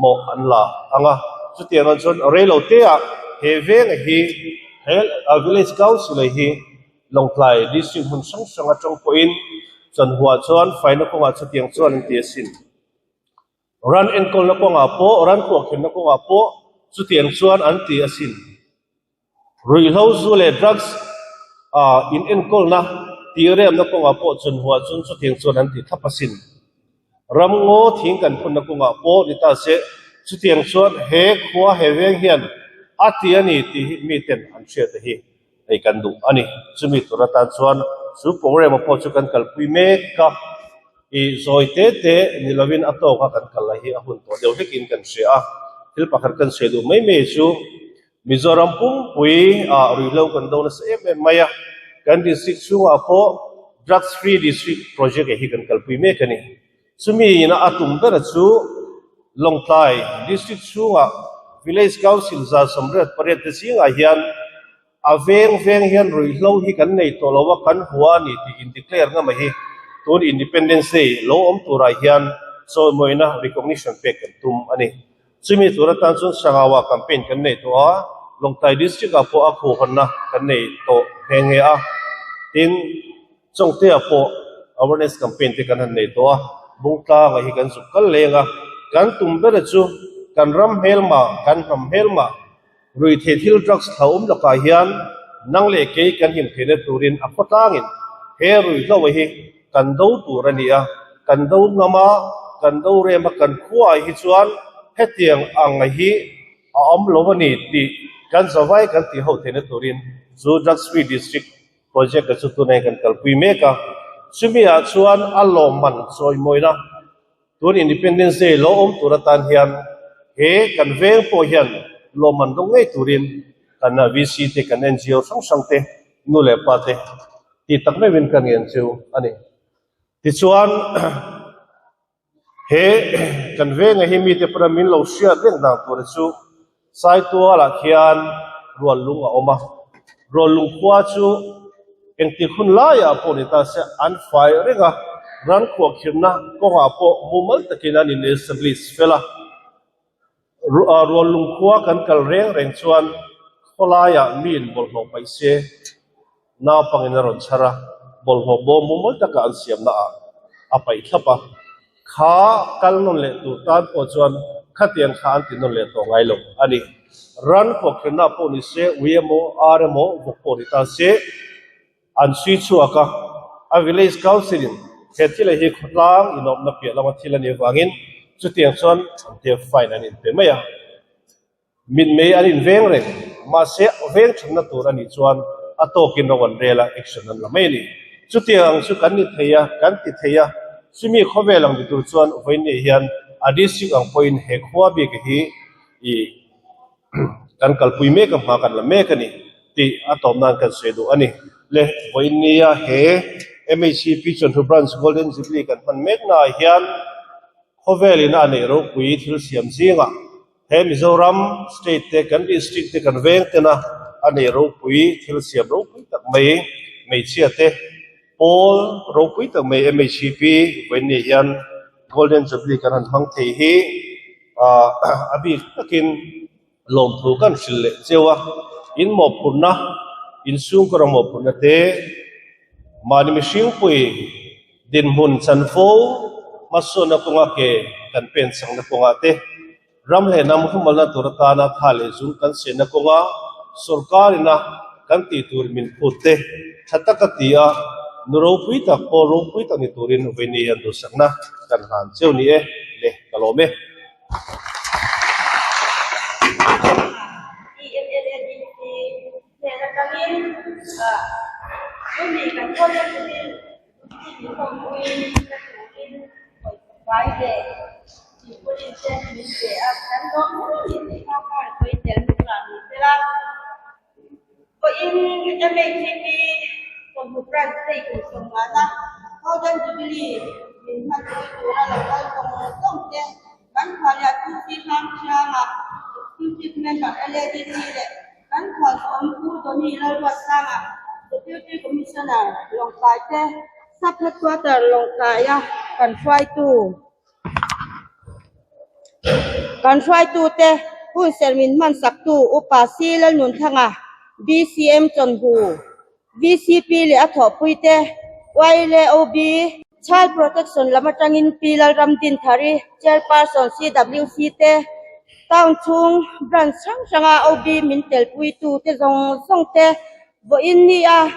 mawh an la ang a, chutiang ang chuan reilo te ah he venga hi he village council ah hi Lawngtlai district hmun hrang hrang atang pawhin Chanhua chuan faina kawngah chutiang chuan an ti asin. Ran enkawlna kawngah pawh ran kuahkhenna kawngah pawh chutiang chuan an ti asin. Ruihhlo zu leh drugs ah in enkawlna tih remna kawngah pawh chunhua chun chutiang chuan an ti thlap asin. Ramngaw thing kan phunna kawngah pawh ni ta se chutiang chuan he khua he veng hian a ti a ni tih hi miten an hriat a hi hei kan duh a ni. Chumi tur atan chuan chu program pawh chu kan kalpui mek a, ih zawi te te ni lovin a tawka kan kal la hi a hun tawh deuh hlekin kan hria a. Thil pakhat kan sawi duh mai mai chu Mizoram pumpui ah ruihhlo kan do nasa em em mai a, kan district chhungah pawh drugs free district project hi kan kalpui mek a ni. Chumi ina a tum ber chu Lawngtlai district chhungah village council 188 te zingah hian a veng veng hian ruihhlo hi kan nei tawh lo a, kan hua a ni tih in declare ngam a hi tun Independence Day lo awm turah hian chawimawina recognition pek kan tum a ni. Chumi tur atan chuan Sangawa campaign kan nei tawh a, Lawngtlai District ah pawh a khuhhawnna kan nei tawh nghe nghe a, tin Chawngte ah pawh awareness campaign te kan han nei tawh a, Bungtlanga hi kan zuk kal leng a, kan tum ber chu kan ram hmelma, kan hnam hmelma, ruihtheih thil drugs thlauhawm lakah hian Nang leh kei kan him theihna turin a khawtlangin he ruihhlo hi kan do tur a ni a, kan do ngam a, kan do rem a, kan khuaah hi chuan hetiang ang hi a awm lo a ni tih kan zavai kan tih ho theihna turin chu Drugs Free District Project a chu tunah hian kan kalpui mek a, chumi ah chuan a lawmman chawimawina tun Independence Day lo awm tur atan hian he kan veng pawh hian lawmman dawng ngei turin kan VC te kan NGO hrang hrang te nu leh pa te tih tak meuhin ka ngen chu a ni. Tichuan He kan venga hi mite pawh min lo hriat reng dan tur chu Saitualah khian Ruallung a awm a, Ruallung khua chu engtik hun laiah pawh ni ta se an fai reng a, ran khuahkhirhna kawngah pawh mumal takin an in establish fel a. Ruallung khua kan kal reng reng chuan khawlaiah mi in bawlhhlawh paih se naupangin a rawn chhar a, bawlhhlawh bawm mumal taka an siamna ah a paih thlap a, kha kal nawn leh tur tan pawh chuan khatiang kha an ti nawn leh tawh ngai lo a ni. Ran khuahkhirhna pawh ni se, ui emaw, ar emaw, vawk pawh ni ta se, An sui chhuak a, a village council in he thil hi khawtlang inawpna piah lama thil a nih avangin chutiang chuan an te fine an inpe mai a. Mitmei an inveng reng, mahse veng thatna tur a nih chuan a tawkin ro an rel a, action an la mai a ni. Chutiang ang chu kan ni thei a, kan ti thei a, chumi khawvel ang ni tur chuan vawiin hian a district ang pawhin he khua bik hi i Kan kalpui mek a hma kan la mek a ni tih a tawp nan kan sawi duh a ni. Le vawiinnia he MHCP Chawhnu Branch Golden Jubilee kan hman mek naah hian khawvel ina a neih ropui thil siam zingah he Mizoram State te kan District te kan veng tena a neih ropui thil siam ropui tak mai hmeichhia te pawl ropui tak mai MHCP vawiinni hian Golden Jubilee kan han hmang thei hi a bik takin lawmthu kan hrilh leh cheu a, in mawhphurhna, in chhungkaw ram mawhphurhna te mahni mihring pui dinhmun chanvo hmasawnna kawnga ke kan pen chakna kawngah te ram leh hnam humalna tur atana tha leh zung kan sianna kawnga sorkar ina kan tih tur min phut te tha taka ti a, nu ropui tak pawh ropui tak ni turin vawiin hian duhsakna kan hlan cheu ni e le ka lawm e. EMLADC hnen atangin chumi kan khawnna turin min awmpui na turin pawisa fai leh tihpuilin te min pe a, kan lawm hle ni tih kha khan sawi tel hmasa ni sela. Vawiin MHCP Chawhnu Branch hei kum sawmngana Golden Jubilee min hmanpui tura lo kal tawng tawng te kan khualliah Tu Si Hlang Thianga Executive Member LADC leh kan khualzawm Pu Donny Lalruatsanga Deputy Commissioner Lawngtlai te Sub Headquarter Lawngtlaia kan hruaitu Kan hruaitute hunserh min hmansaktu Upa C Lalnunthanga, BCM Chawnhu, VCP leh a thawhpuite, YLOB, Child Protection lam atangin Pi Lalramdinthari, Chairperson CWC te, Town chhung branch hrang hranga OB min telpuitu te zawng zawng te vawiin ni a.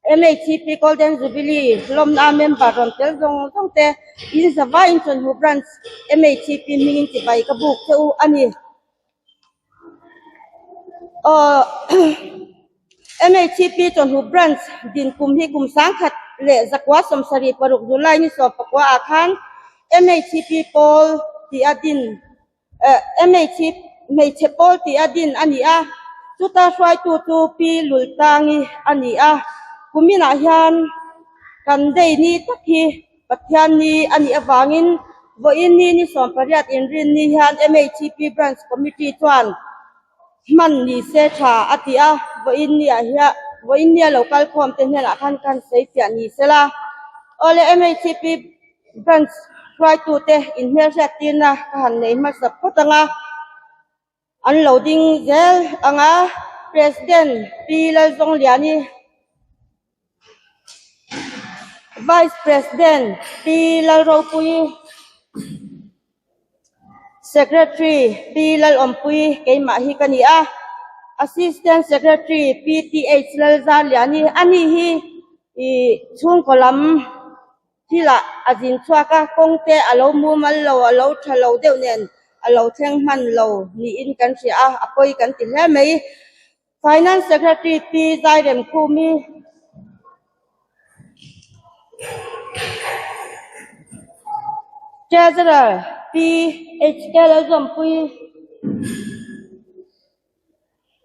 MHCP Golden Jubilee lawmna member rawn tel zawng zawng te in zavai in Chawlhnu Branch MHCP hmingin chibai ka buk che u a ni. Aw MHCP Chawlhnu Branch din kum hi kum sangkhat leh zakua sawmsarih paruk July ni sawm pakua ah khan MHCP pawl tih a din MHC hmeichhe pawl tih a din a ni a, chuta hruaitu chu Pi Lultangi a ni a. Kuminah hian kan day ni tak hi Pathian ni a nih avangin vawiin ni ni sawmpariat inrin ni hian MHCP Branch Committee chuan hman ni se tha a ti a, vawiin ni ah hian vawiin ni a lo kal khawm te hnenah khan kan sawi fiah ni sela. Awle MHCP Branch hruaitute inhmelhriat tirna ka han nei hmasa phawt ang a, an lo ding zel ang a, President Pi Lalzawngliani, Vice President Pi Lalropuii, Secretary Pi Lalawmpuii keimah hi ka ni a. Assistant Secretary PTH Lalzarliani ani hi ih chhungkaw lam thilah a zin chhuak a, kawng te a lo mumal lo, a lo tha lo deuh nen a lo thleng hman lo niin kan hria a, a pawi kan ti hle mai. Finance Secretary Pi Zairemkhumi. Treasurer Pi HK Lalzawmpui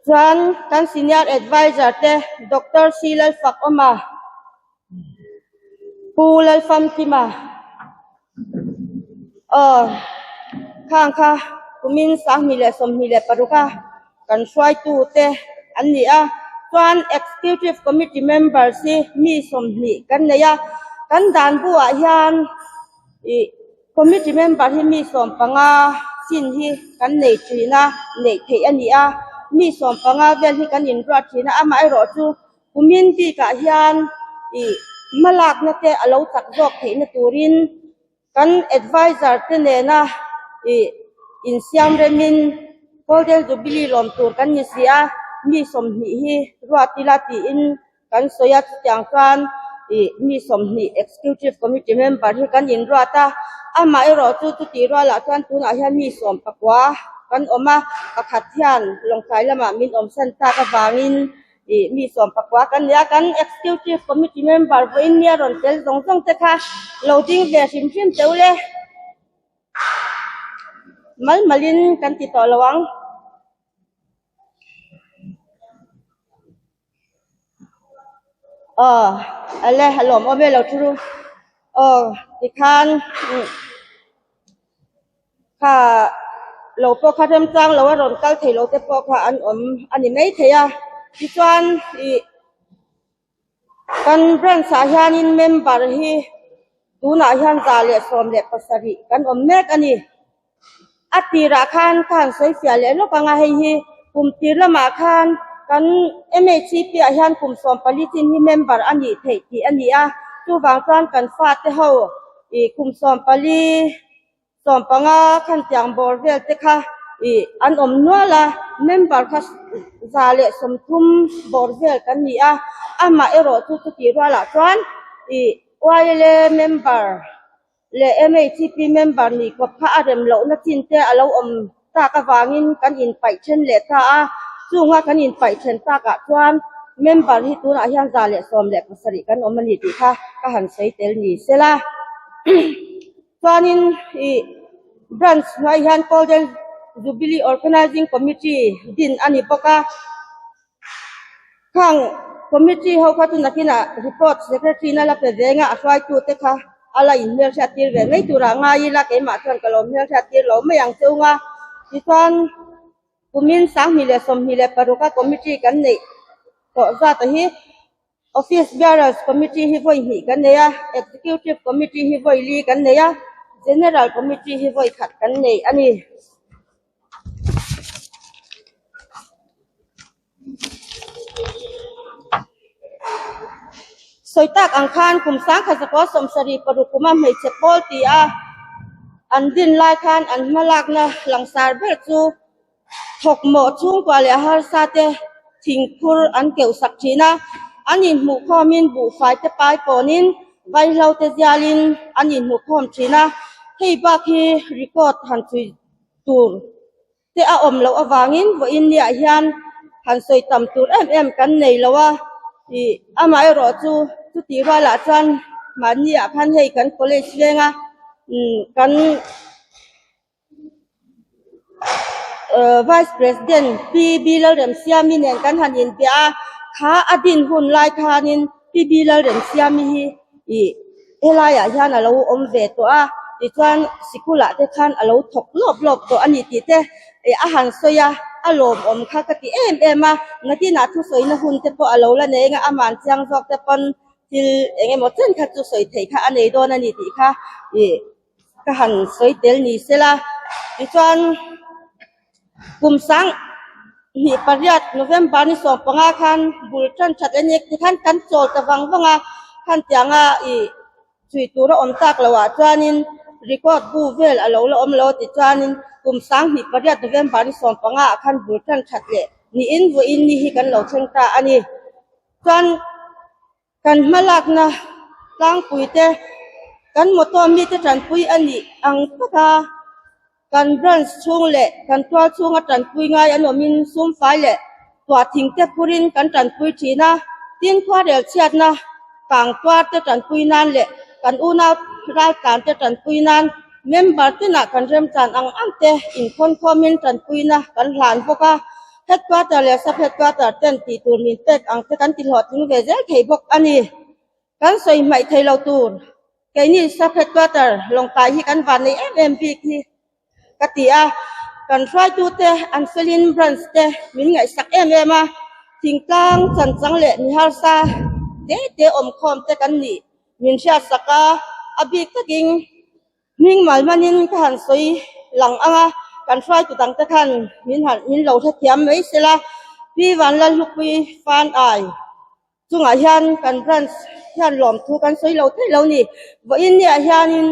chuan kan Senior Adviser te Doctor C Lalfakawma, Pu Lalfamkima aw khang kha kumin 2026 a kan hruaitu te an ni a chuan executive committee members hi mi 20 kan nei a kan dan buah hian ih committee member hi mi 15 chin hi kan nei thin a neih theih a ni a mi 15 vel hi kan inruat thin a amaherawhchu Kumin bikah hian ih hmalakna te a lo chak zawk theihna turin kan advisor te nena ih insiam remin Golden Jubilee lawm tur kan ni si a, mi 20 hi ruat ila tiin kan sawi a, chutiang chuan ih mi 20 Executive Committee member hi kan inruat a, amaherawh chu chutih rualah chuan tunah hian mi 19 kan awm a, pakhat hian Lawngtlai lamah min awmsan tak avangin Ih mi 19 kan nia, kan Executive Committee member vawiin nia rawn tel zawng zawng te kha lo ding ve hrim hrim teuh le. Mal malin kan ti tawh lo ang. Aw ale a lawm awm e lo thu ru. Aw tikhan Kha lo pawh kha remchang lo a rawn kal thei lo te pawh kha an awm a ni mai thei a tichuan ih kan branch ah hianin member hi tunah hian 117 kan awm mek a ni a tirah khan ka han sawi fiah leh lawk ang a hei hi kum tir lamah khan kan M_H_C_P ah hian kum 14 chin hi member a nih theih tih a ni a chuvang chuan kan fate ho ih kum 14 15 khan tiang bawr vel te kha ih an awm nual a member kha 130 bawr vel kan ni a amah erawh chu chutih rualah chuan ih Y_L_A member leh M_H_P member nih kawp kha a rem lohna chin te a lo awm tak avangin kan inpaih then leh ta a chunga kan inpaih then takah chuan member hi tunah hian 117 kan awm a ni tih kha ka han sawi tel ni sela. Chuanin ih branch hnuai hian Golden Jubilee Organizing Committee din a ni bawk a, khang committee ho kha chu nakinah report secretary na la pe veng a, a hruaitu te kha a la inhmelhriat tir ve mai turah ngai ila keimah chuan ka lo hmelhriat tir lo mai ang cheu nga tichuan kumin 2026 a committee kan neih tawh zat a hi. Office Bearers Committee hi vawi hnih kan nei a, Executive Committee hi vawi li kan nei a, General Committee hi vawi khat kan nei a ni. Sawi tak ang khan kum 1976 kuma hmeichhe pawl ti a an din lai khan an hmalakna langsar ber chu Thawk mawh chhungkua leh harsa te thingphur an keuh sak thin a, an inhmuhkhawmin buhfai te pai pawnin vaihlo te zialin an inhmuhkhawm thin a, hei bak hi record han chhui tur te a awm loh avangin vawiin niah hian han sawi tam tur em em kan nei lo a, ih amaherawh chu chutih rualah chuan mahniah khan hei kan college venga kan. Vice President Pi B Lalremsiami nen kan han inbiah a, kha a din hun lai khanin Pi B Lalremsiami hi ih helaiah hian a lo awm ve tawh a, tichuan sikulah te khan a lo thawk lawp lawp tawh a ni tih te ih a han sawi a, a lawmawm kha ka ti em em a, nakinah thusawina hun te pawh a lo la nei anga aman chiang zawk te pawn thil eng emaw chen kha chu sawi theih kha a nei dawn a ni tih kha ih. Ka han sawi tel ni sela, tichuan kum 2008 November ni 15 khan bul tan that a ni tikhan kan chawl ta vang vang a, khan tianga ih chhui tur a awm tak loh ah chuanin record bu vel a lo la awm lo tichuanin kum 2008 November ni 15 ah khan bul tan that leh. Niin vawiin ni hi kan lo thleng ta a ni. Chuan kan hmalakna tlangpui te, kan motor mite tanpui a nih ang taka kan branch chhung leh kan tual chhunga tanpui ngai an awmin sumfai leh tuah thing te phurin kan tanpui thin a. Tin, khuarel chhiatna kang tuar te tanpui nan leh kan unau raltlan te tanpui nan Member tinah kan remchan ang ang te inkhawnkhawmin tanpuina kan hlan bawk a, Headquarter leh Sub Headquarter ten tih tur min pek ang te kan tihlawhtling ve zel thei bawk a ni. Kan sawi hmaih thei lo tur keini Sub Headquarter Lawngtlai hi kan van nei em em bik hi ka ti a, kan hruaitute an felin branch te min ngaihsak em em a, thingtlang chanchang leh mi harsa te te awmkhawm te kan nih Min hriatsak a, a bik takin hming mal hmanin ka han sawi lang ang a, kan hruaitu dangte khan min han min lo hrethiam mai sela, Pi Vanlalhlupui Fan Ai chungah hian kan branch hian lawmthu kan sawi lo thei lo ni. Vawiin niah hianin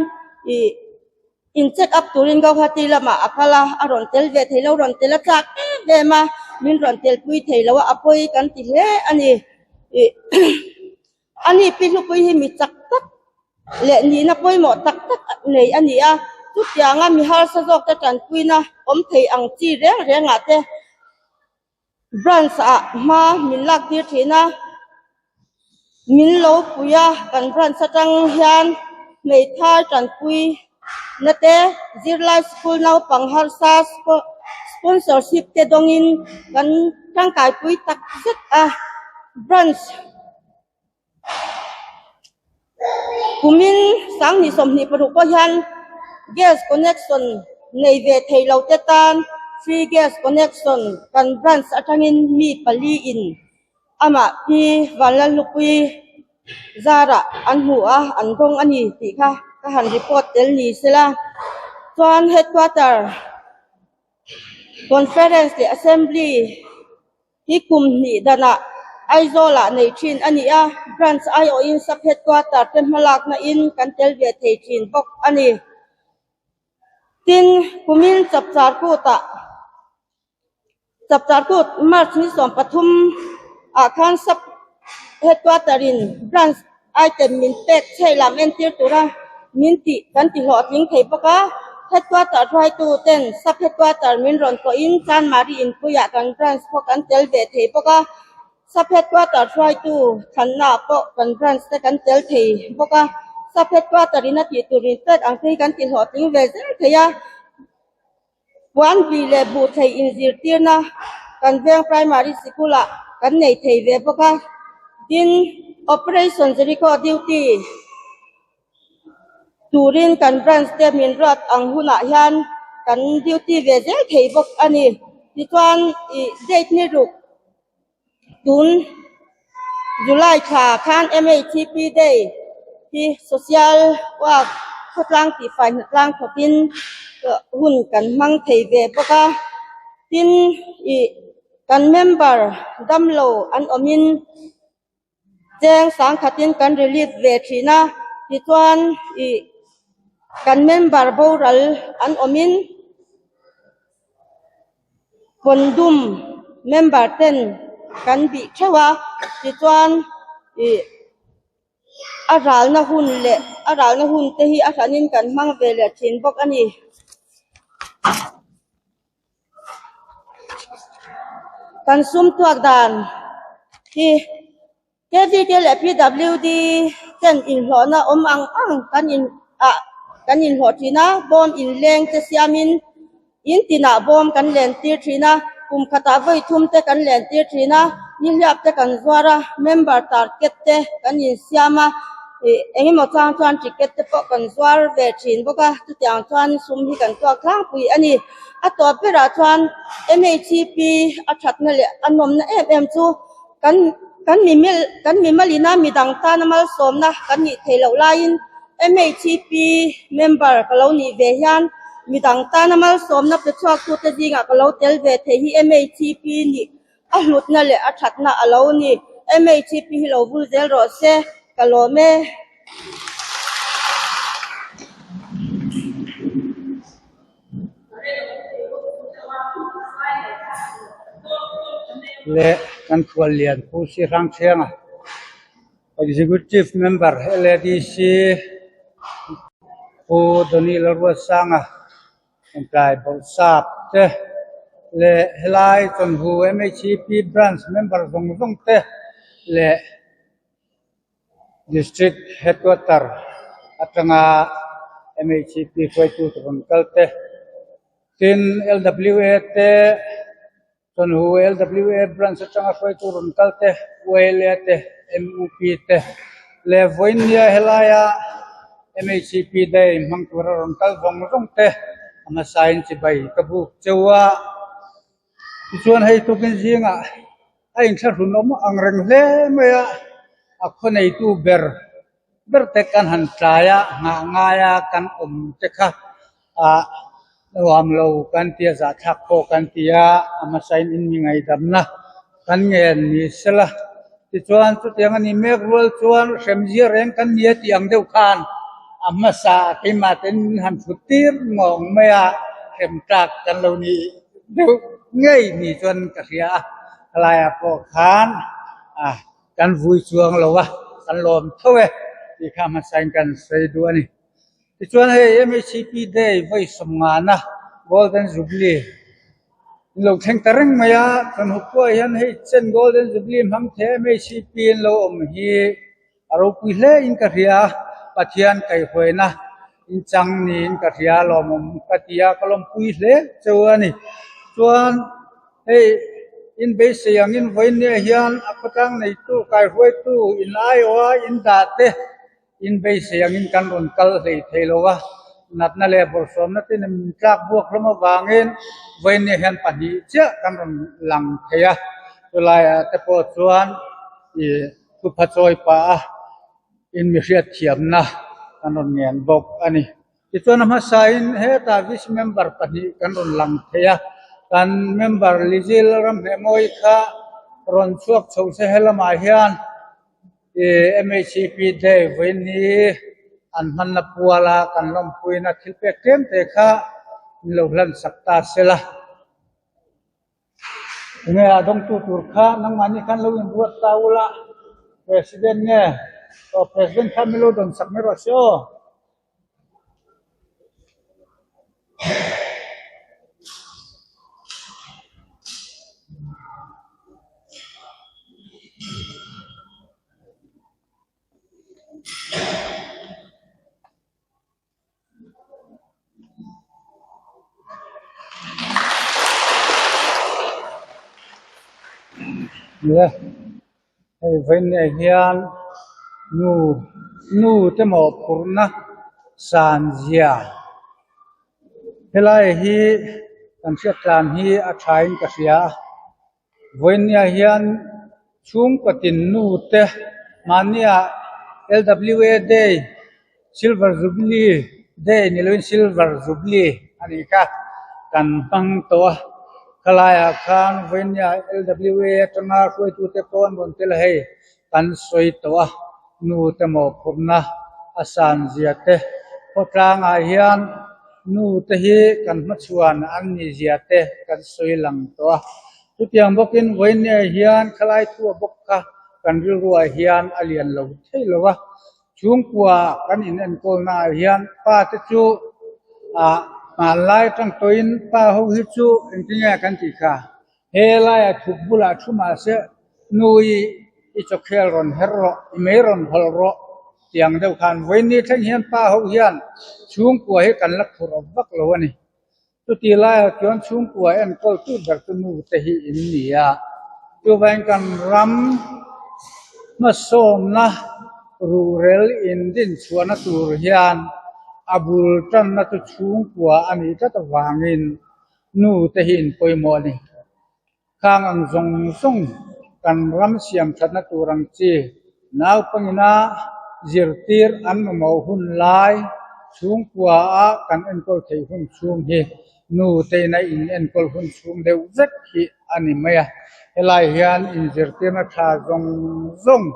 ih in check up turin Guwahati lamah a kal a, a rawn tel ve thei lo, rawn tel a tlak em em a, min rawn telpui thei lo a, a pawi kan ti hle a ni. Ih. A ni pi hlupui hi mi chak tak leh nihna pawimawh tak tak nei a ni a, chutianga mi harsa zawkte tanpuina awm thei ang chi reng rengah te branch ah hma min lak tir thin a, min lo pui a, kan branch atang hian hmeithai tanpui na te zirlai school naupang harsa sponsorship te dawngin kan tangkaipui tak zet a branch kumin sanghnih 26 pawh hian gas connection nei ve thei lo te tan free gas connection kan branch atangin mi pali in amah pi Vanlalhlupui zarah an hmu a an dawng a ni tih kha ka han report tel ni sela chuan headquarter conference leh assembly hi kum hnih danah Aizawlah nei thin a ni a, branch aiawhin sub headquarter te hmalakna in kan tel ve thei thin bawk a ni. Tin, kumin chapchar kutah chapchar kut March ni 13 ah khan sub headquarter in branch item min pek chhei lam entir tura min tih kan ti hlawhtling thei bawk a, headquarter hruaitu ten sub headquarter min rawn tlawhin Chanmari inpuiah kan branch pawh kan tel ve thei bawk a, sub headquarter hruaitu thlanna pawh kan branch te kan tel thei bawk a, sub headquarter in a tih tur min pek ang te hi kan ti hlawhtling ve zel thei a. Puan bih leh buh thei inzirtirna kan veng primary sikul-ah kan nei thei ve bawk a. Tin, Operation Jericho duty turin kan branch te min ruat ang hunah hian kan duty ve zel thei bawk a ni. Tichuan, ih date ni ruk tun July thla khan MHCP Day hi social work khawtlang tihfai hnatlang thawkin hun kan hmang thei ve bawk a, tin ih kan member damlo an awmin cheng sangkhatin kan relief ve thin a, tichuan ih kan member boral an awmin. Pawndum member ten kan bih theuh a tichuan ih a ralna hun leh a ralna hun te hi a hranin kan hmang ve leh thin bawk a ni. Kan sum tuak dan hi KVK leh PWD ten inhlawhna awm ang ang kan in ah kan inhlawh thin a, bawm inleng te siamin in tinah bawm kan len tir thin a, kum khatah vawi thum te kan len tir thin a, nihliap te kan zuar a, member target te kan insiam a, ih engemaw chang chuan ticket te pawh kan zuar ve thin bawk a, chutiang chuan sum hi kan tuak tlangpui a ni. A tawp berah chuan MHCP a thatna leh a nawmna em em chu Kan kan mi mil kan mi malina midang tana malsawmna kan nih theih loh laiin MHCP member ka lo nih ve hian midang tana malsawmna pe chhuaktute zingah ka lo tel ve theih hi MHCP nih a hlutna leh a thatna a lo ni. MHCP hi lo vul zel rawh se, ka lawm e. Leh kan khuallian Pu Sihrangthianga, Executive Member LADC Pu Donny Lalruatsanga, Tlai Bawrhsap te leh helai Chawnhu MHEP Branch member zawng zawng te leh District Headquarter atanga MHEP hruaitu te rawn kal te, tin LWA te Chawnhu LWA Branch atanga hruaitu rawn kal te, YLA te, MUP te leh vawiinnia helaia MHEP Day hmang tura rawn kal vawng vawng te a hmasain chibai ka buk cheu a. Tichuan hei tukin zingah a inthlahrun awm ang reng hle mai a, a khaw neitu ber ber te kan han tlai a, nghah ngai a kan awm te kha ah nuam lo kan ti a, zahthlak pawh kan ti a, a hmasain in mi ngaihdamna kan ngen ni sela. Tichuan chutiang a ni mek rual chuan hremzia reng kan nia tih ang deuh khan a hmasa keimah ten min han thut tir ngawng mai a, hrem tlak kan lo nih deuh ngei ni chuan ka hria a, helaiah pawh khan ah kan vui chuang lo a, kan lawm tho e tih kha hmasain kan sawi duh a ni. Tichuan hei MHCP Day vawi sawmngana Golden Jubilee an lo thleng ta reng mai a, chawhnu pawh hian hei chen Golden Jubilee hmang thei MHCP an lo awm hi a ropui hle in ka hria a, Pathian kaihhruaina inchang niin ka hria a lawmawm ka ti a, ka lawmpui hle cheu a ni. Chuan hei in beisei angin vawiinniah hian a khawtlang neitu kaihruaitu in aiawha in dah te In beisei angin kan rawn kal hlei thei lo a, natna leh bawlhsawmna te nen min tlak buak hlawm avangin vawiinni hian pahnih chiah kan rawn lang thei a, chulaiah te pawh chuan ih thupha chawi pah a in mi hriatthiamna kan rawn ngen bawk a ni. Tichuan a hmasain hetah vice member pahnih kan rawn lang thei a, kan member Lizil Ramhmehmawi kha rawn chhuak chho se helamah hian MHCP Day vawiin hi an hmanna puala kan lawmpuina thil pek tlem te kha min lo hlan sak ta sela. Enge a dawngtu tur kha nangmahni khan lo inruat ta ula, President nge aw President kha min lo dawn sak mai rawh se aw. Nia hei vawiinah hian nu nu te mawhphurhna san zia helai hi kan hriat tlan hi a thain ka hria a. Vawiinniah hian chhungkaw tin nu te mahnia LWA Day, Silver Jubilee Day ni loin Silver Jubilee a nih kha kan hmang tawh a. Khalaiah khan vawiinniah LWA atanga hruaitute pawh an rawn tel a hei kan sawi tawh a, nu te mawhphurhna a san zia te, khawtlangah hian nu te hi kan hmachhuan an nih zia te kan sawi lang tawh a. Chutiang bawkin vawiinniah hian khalai thu a bawk kha kan rilruah hian a lian lo thei lo a, chhungkua kan inenkawlnaah hian pa te chu ah hmanlai atang tawhin pa ho hi chu engtinge kan tih kha He laiah thuk bulah thu mahse nui i chawkhel rawn her rawh, i mei rawn hawlh rawh tiang deuh khan vawiinni thleng hian pa ho hian chhungkua hi kan la phur awp vak lo a ni. Chuti laiah chuan chhungkua enkawl tu ber chu nu te hi in ni a, chuvangin kan ram hmasawmna ruhrel indinchhuahna tur hian a bul tanna chu chhungkua a nih tlat avangin Nu te hi in pawimawh a ni. Khang ang zawng zawng kan ram siam thatna tur ang chi naupangina zirtir an mamawh hun lai chhungkua a kan enkawl theih hun chhung hi nu te ina in enkawl hun chhung deuh vek hi a ni mai a. Helai hian inzirtirna tha zawng zawng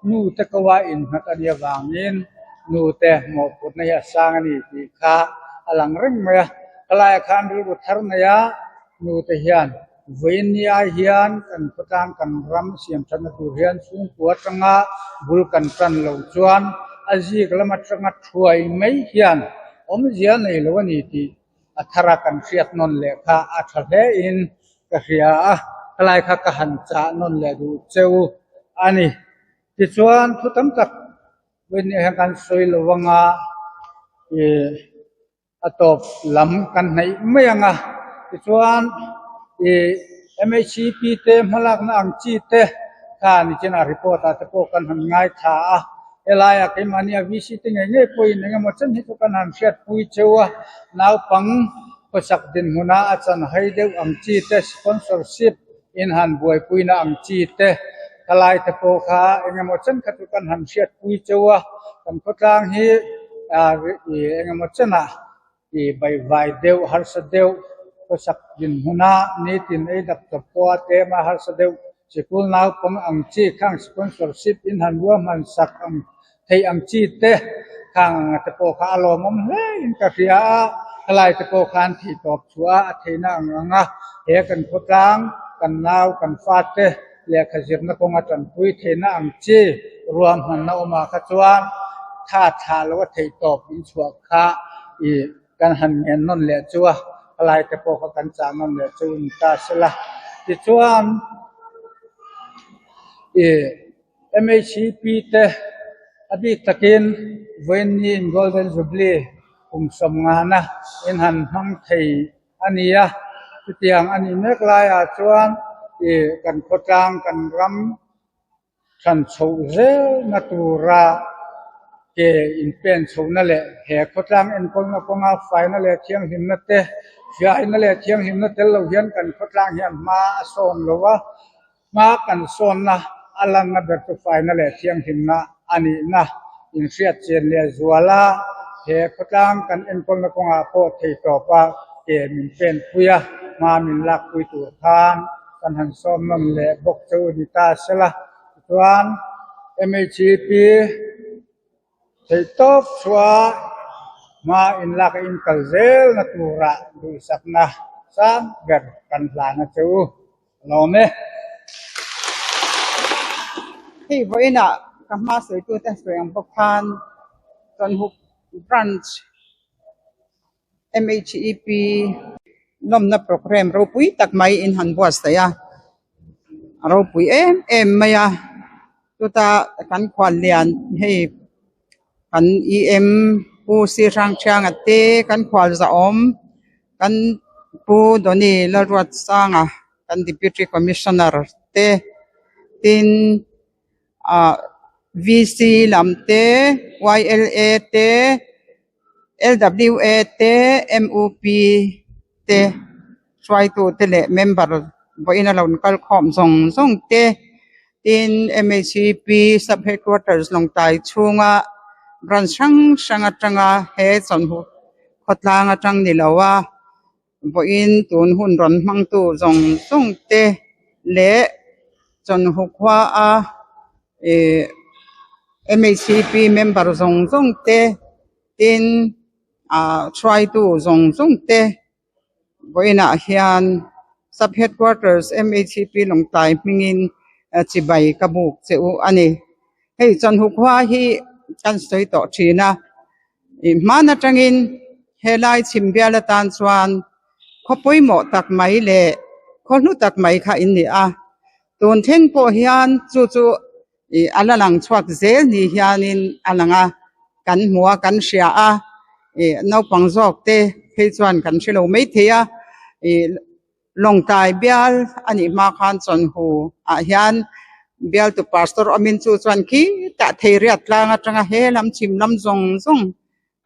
nu te ko a innghat a nih avangin nu te mawhphurhna hi a sang a ni tih kha a lang reng mai a. Ka laiah khan rilru thar nei a nu te hian. Vawiin nia hian kan khawtlang kan ram siam thatna tur hian chhungkua atanga bul kan tan lo chuan a zik lam atanga thuai mai hian awmzia nei lo a ni tih a thara kan hriat nawn leh kha a tha hle in ka hria a, khalai kha ka han chah nawn leh duh cheu a ni. Tichuan thu tam tak vawiin nia hian kan sawi lo anga ih a tawp lam kan hnaih mai ang a, tichuan ih MHCP te hmalakna ang chi te kha nichinah report ah te pawh kan han ngaithla a, helaiah keimahni a VC te ngei ngei pawhin eng emaw chen hi chu kan han hriatpui cheu a, naupang khawsak dinhmunah a chan hai deuh ang chi te sponsorship in han buaipuina ang chi te thalai te pawh kha eng emaw chen kha chu kan han hriatpui cheu a, kan khawtlang hi ih eng emaw chenah ih baihvai deuh harsa deuh khawsak dinhmuna nitin ei dak chawp pawh a tlem a harsa deuh sikul naupang ang chi khang sponsorship in han ruahman sak ang Theih ang chi te khang anga te pawh kha a lawmawm hle in ka hria a, khalai te pawh khan theih tawp chhuah a, a theihna ang ang a, he kan khawtlang, kan nau, kan fate lehkha zirna kawnga tanpui theihna ang chi ruahmanna awmah kha chuan tha thlah lo a theih tawp in chhuah kha i kan han ngen nawn leh chu a, khalai te pawh kha kan chah nawn leh chu ni ta sela. Tichuan i. MHCP te a bik takin vawiinni in Golden Jubilee kum sawmngana in han hmang thei a ni a, chutiang a nih mek laiah chuan ih kan khawtlang kan ram than chhoh zelna tura ke inpen chhohna leh he khawtlang enkawlna kawnga faina leh thianghlimna te fiahna leh thianghlimna tel lo hian kan khawtlang hian hma a sawn lo a. Hma kan sawnna a lanna ber chu faina leh thianghlimna a nihna inhriat chian leh zual a, he khawtlang kan enkawlna kawngah pawh theitawpa ke min penpui a, hma min lakpui tur khan kan han sawm nawn leh bawk che u ni ta sela. Tichuan, MHEP theihtawp chhuah hma inlak a inkal zelna turah duhsakna sang ber kan hlan a che u. Lawm e. Hei vawiinah ka hma sawitute sawi ang bawk khan Chawnhuk Branch MHEP lawmna programme ropui tak mai in han buatsaih a, a ropui em em mai a, chuta kan khuallian hei kan EM Pu Sirhrangthianga te kan khual zahawm kan Pu Donny Lalruatsanga kan Deputy Commissioner te tin ah VC lam te YLA te LWA te MUP te hruaitu te leh member vawiin a lo kal khawm zawng zawng te tin MHCP sub headquarters Lawngtlai chhunga branch hrang hrang atanga he chawlhnu khawtlang atang ni lo a vawiin tun hun rawn hmangtu zawng zawng te leh chawlhnu khua a ih MHCP member zawng zawng te tin ah hruaitu zawng zawng te vawiinah hian sub headquarters MHCP Lawngtlai hmingin chibai ka buk che u a ni hei chawlhnu khua hi kan sawi tawh thin a ih hman atangin helai chhim bial atan chuan khaw pawimawh tak mai leh khaw hlu tak mai kha in ni a tun thleng pawh hian chu chu ih a la lang chhuak zel ni hianin a lang a kan hmu a kan hria a ih naupang zawk te phei chuan kan hre lo maithei a ih Lawngtlai bial a nih hma khan Chawnhu ah hian bialtu pastor awmin chu chuan khitah Theiriat tlang atanga he lam chhim lam zawng zawng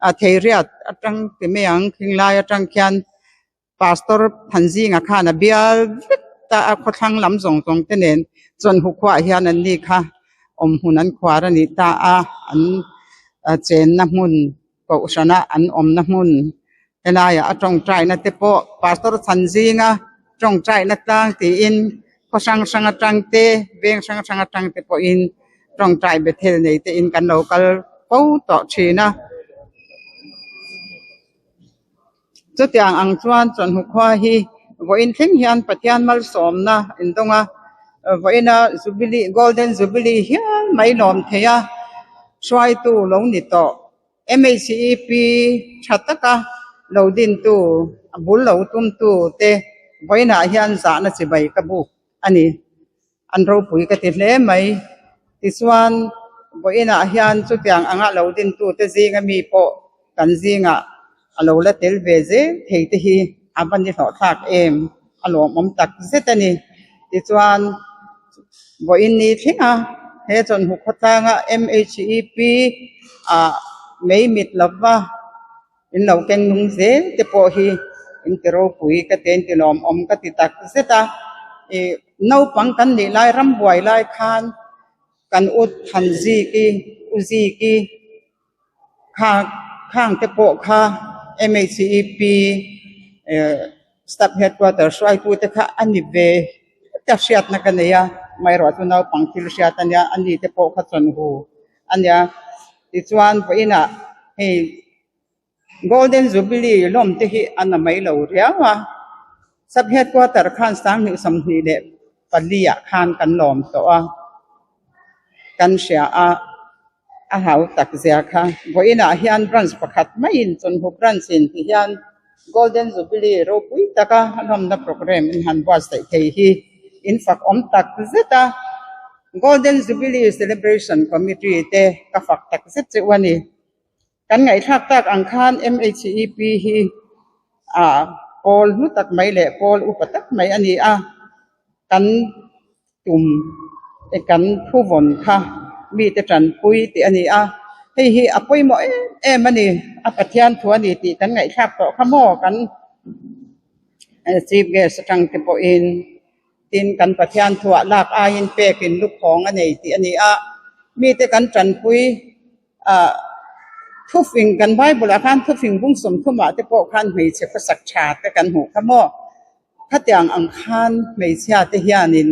a Theiriat atang ti mai ang khinglai atang khian pastor Thanzinga khan a bial vek ta a khawthlang lam zawng zawng te nen Chawnhu khuaah hian an ni kha awm hmun an khuar a nih ta a an chenna hmun Kohhrana an awmna hmun helaiah a tawngtaina te pawh Pastor chhan zinga tawngtaina tlang tiin khaw hrang hrang atang te veng hrang hrang atang te pawhin tawngtai Bethel nei te in kan lo kal fo tawh thin a. Chutiang ang chuan chawhnu khua hi. Vawiin thleng hian Pathian malsawmna in dawng a, vawiina Jubilee Golden Jubilee hial mai lawm thei a, hruaitu lo ni tawh. MHEP tha taka lo dintu, a bul lo tumtu te vawiinah hian zahna chibai ka buk a ni. An ropui ka ti hle mai. Tichuan, vawiinah hian chutiang anga lo dintu te zinga mi pawh kan zingah a lo la tel ve zel thei te hi a va ni hlawhthlak em? A lawmawm tak zet a ni. Tichuan, vawiin ni thlenga he chawlhnu khawtlanga MHEP ah mei mit lova in lo keng nung zel te pawh hi in ti ropui ka ti a, in ti lawmawm ka ti tak zet a. Ih naupang kan nih lai rambuai lai khan kan u Thanziki, U Ziki, Kha khang te pawh kha MHEP Staff Headquarter hruaitu te kha a ni ve ta hriatna ka nei a, amaherawh chu naupang thil hriat a nia, a ni te pawh kha chawn hu a nia. Tichuan vawiinah hei Golden Jubilee lawm te hi a na mai lo riau a, Sub Headquarter khan 2024 ah khan kan lawm tawh a, kan hria a. A hau tak zia kha. Vawiinah hian branch pakhat maiin Chawlhnu branch in ti hian Golden Jubilee ropui taka hlawmna programme in han buatsaih thei hi in fak awm tak zet a. Golden Jubilee Celebration Committee te ka fak tak zet che u a ni. Kan ngaihthlak tak ang khan MHEP hi a pawl hnu tak mai leh pawl upa tak mai a ni a. Kan tum kan thuvawn kha mite tanpui tih a ni a, hei hi a pawimawh em em a ni, a Pathian thu a ni tih kan ngaihthlak tawh kha maw kan Chief Guest atang te pawhin tin kan Pathian thuah lak aiin pekin lukhawng a nei tih a ni a, mite kan tanpui ah thufing kan Bible ah khan thufing bung 30 ah te pawh khan hmeichhe khawsak tha te kan hmuh kha maw. Khatiang ang khan hmeichhia te hianin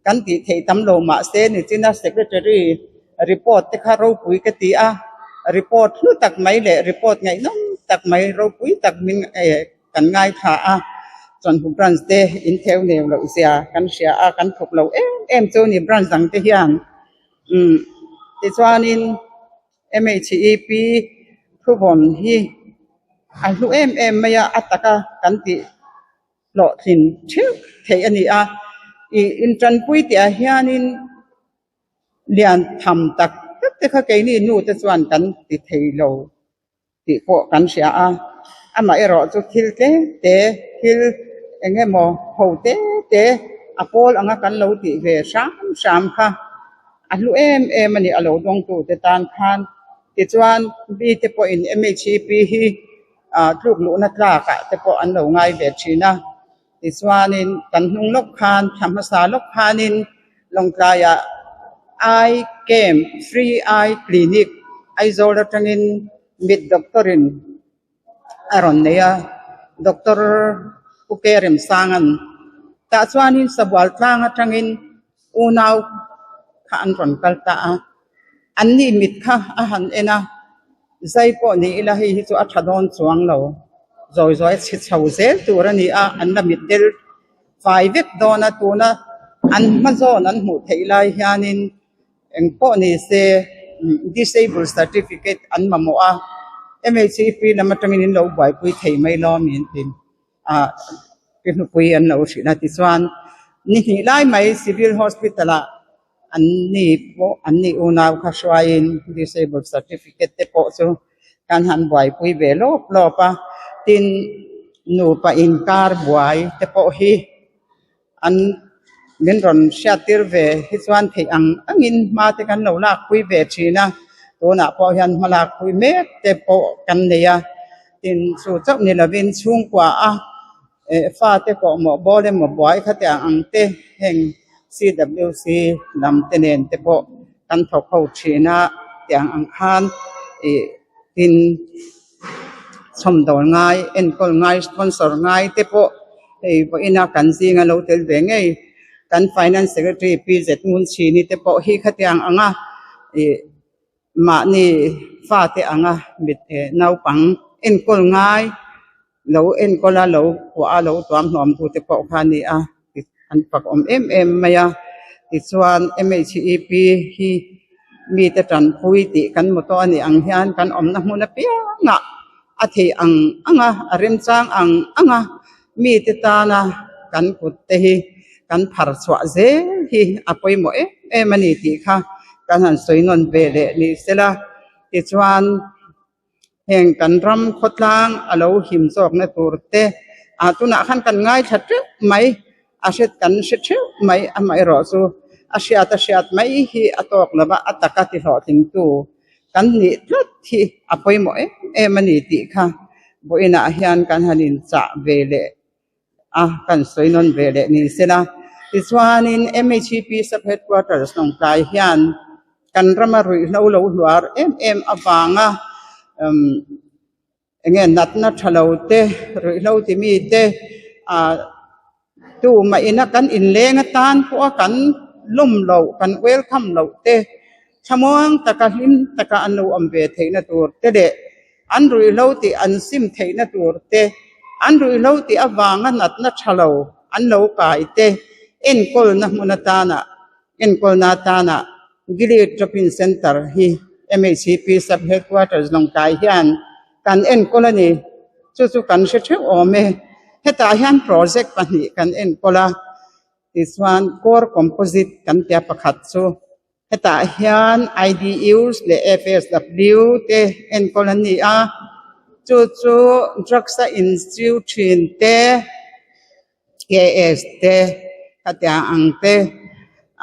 kan tih theih tam lo mah se nichina secretary report te kha ropui ka ti a, report hlu tak mai leh report ngaihnawm tak mai ropui tak min kan ngaithla a, Chawnhu branch te in theu neu loh zia kan hria a, kan thawk lo em em chu ni branch dang te hian umm tichuanin MHEP thuvawn hi a hlu em em mai a, a taka kan tih hlawhtlin theuh theih a ni a. Ih intanpui tih ah hianin lian tham tak tak te kha keini nu te chuan kan ti thei lo tih pawh kan hria a. Amaherawh chu thil tlem te thil eng emaw ho te te a pawl anga kan lo tih ve hram hram kha A hlu em em a ni a lo dawngtute tan khan. Tichuan mite pawhin MHEP hi tluk luhna tlakah te pawh an lo ngai ve thin a. Tichuanin kan hnung lawk khan, thla hmasa lawk khanin Lawngtlaiah Eye Camp, Free Eye Clinic, Aizawl atangin mit doctor-in a rawn nei a, Doctor Pu Ke Remsanga'n tah chuanin Sabual tlang atangin unau kha an rawn kal ta a, an ni mit kha a han en a, zai pawh ni ila hei hi chu a tha dawn chuang lo, zawi zawi a chhe chho zel tur a ni a, an la mit del fai vek dawn a, tuna an hma zawn an hmuh theih lai hianin Eng pawh ni se Disable Certificate an mamawh a, MHEP lam atangin in lo buaipui thei mai lo ami an ti a, pi hnupui an lo hrilh a. Tichuan ni hnih lai mai Civil Hospital ah an ni pawh an ni unau kha hruaiin Disable Certificate te pawh chu kan han buaipui ve lawp lawp a, tin nupa inkar buai te pawh hi An min rawn hriattir ve hi chuan theih ang angin hma te kan lo lakpui ve thin a, tunah pawh hian hma lakpui mek te pawh kan nei a, tin chu chauh ni lovin chhungkua a eh fate pawh mawh bawl emaw buai kha te ang ang te heng CWC lam te nen te pawh kan thawk ho thin a tiang ang khan ih tin chhawmdawl ngai enkawl ngai sponsor ngai te pawh hei vawiina kan zinga lo tel ve ngei kan finance secretary Pi Zet Ngun Chhini te pawh hi khatiang anga ih mahni fate anga mit eh naupang enkawl ngai. Lo enkawl a, lo kuah a, lo tuam hlawm tu te pawh kha a ni a, an fak awm em em mai a. Tichuan M_H_E_P hi mite tanpui tih kan hmu tawh a nih ang hian kan awmna hmun apiangah a thei ang ang a, a remchang ang ang a, mite tana kan kut te hi kan phar chhuah zel hi a pawimawh em em a ni tih kha kan han sawi nawn ve leh ni sela. Tichuan. Heng kan ram khawtlang a lo him zawkna tur te ah tunah khan kan ngaithla teuh mai a hre kan hre theuh mai amaherawh chu a hriat a hriat mai hi a tawk lo va a taka ti hlawhtlingtu kan nih tlat hi a pawimawh em em a ni tih kha vawiinah hian kan han inchah ve leh a kan sawi nawn ve leh ni sela. Tichuanin M_H_P Sub Headquarters Lawngtlai hian kan rama ruihhlo lo hluar em em avanga umm eng nge natna tha lo te ruihhlo ti mi te ah tumah ina kan inleng atan pawha kan lawm loh kan welcome loh te thlamuang taka hlim taka an lo awm ve theihna tur te leh An ruihhlo tih an sim theihna tur te, an ruihhlo tih avanga natna tha lo an lo kai te enkawlna hmun atana enkawlna atana Gilead Drop-in Centre hi MHCP Sub Headquarters Lawngtlai hian kan enkawl a ni. Chu chu kan hre theuh awm e. Hetah hian project pahnih kan enkawl a, tichuan core composite kan tia pakhat chu Hetah hian IDUs leh FSW te enkawl an ni a, chu chu drugs a inchiu thin te, KS te, khatiang ang te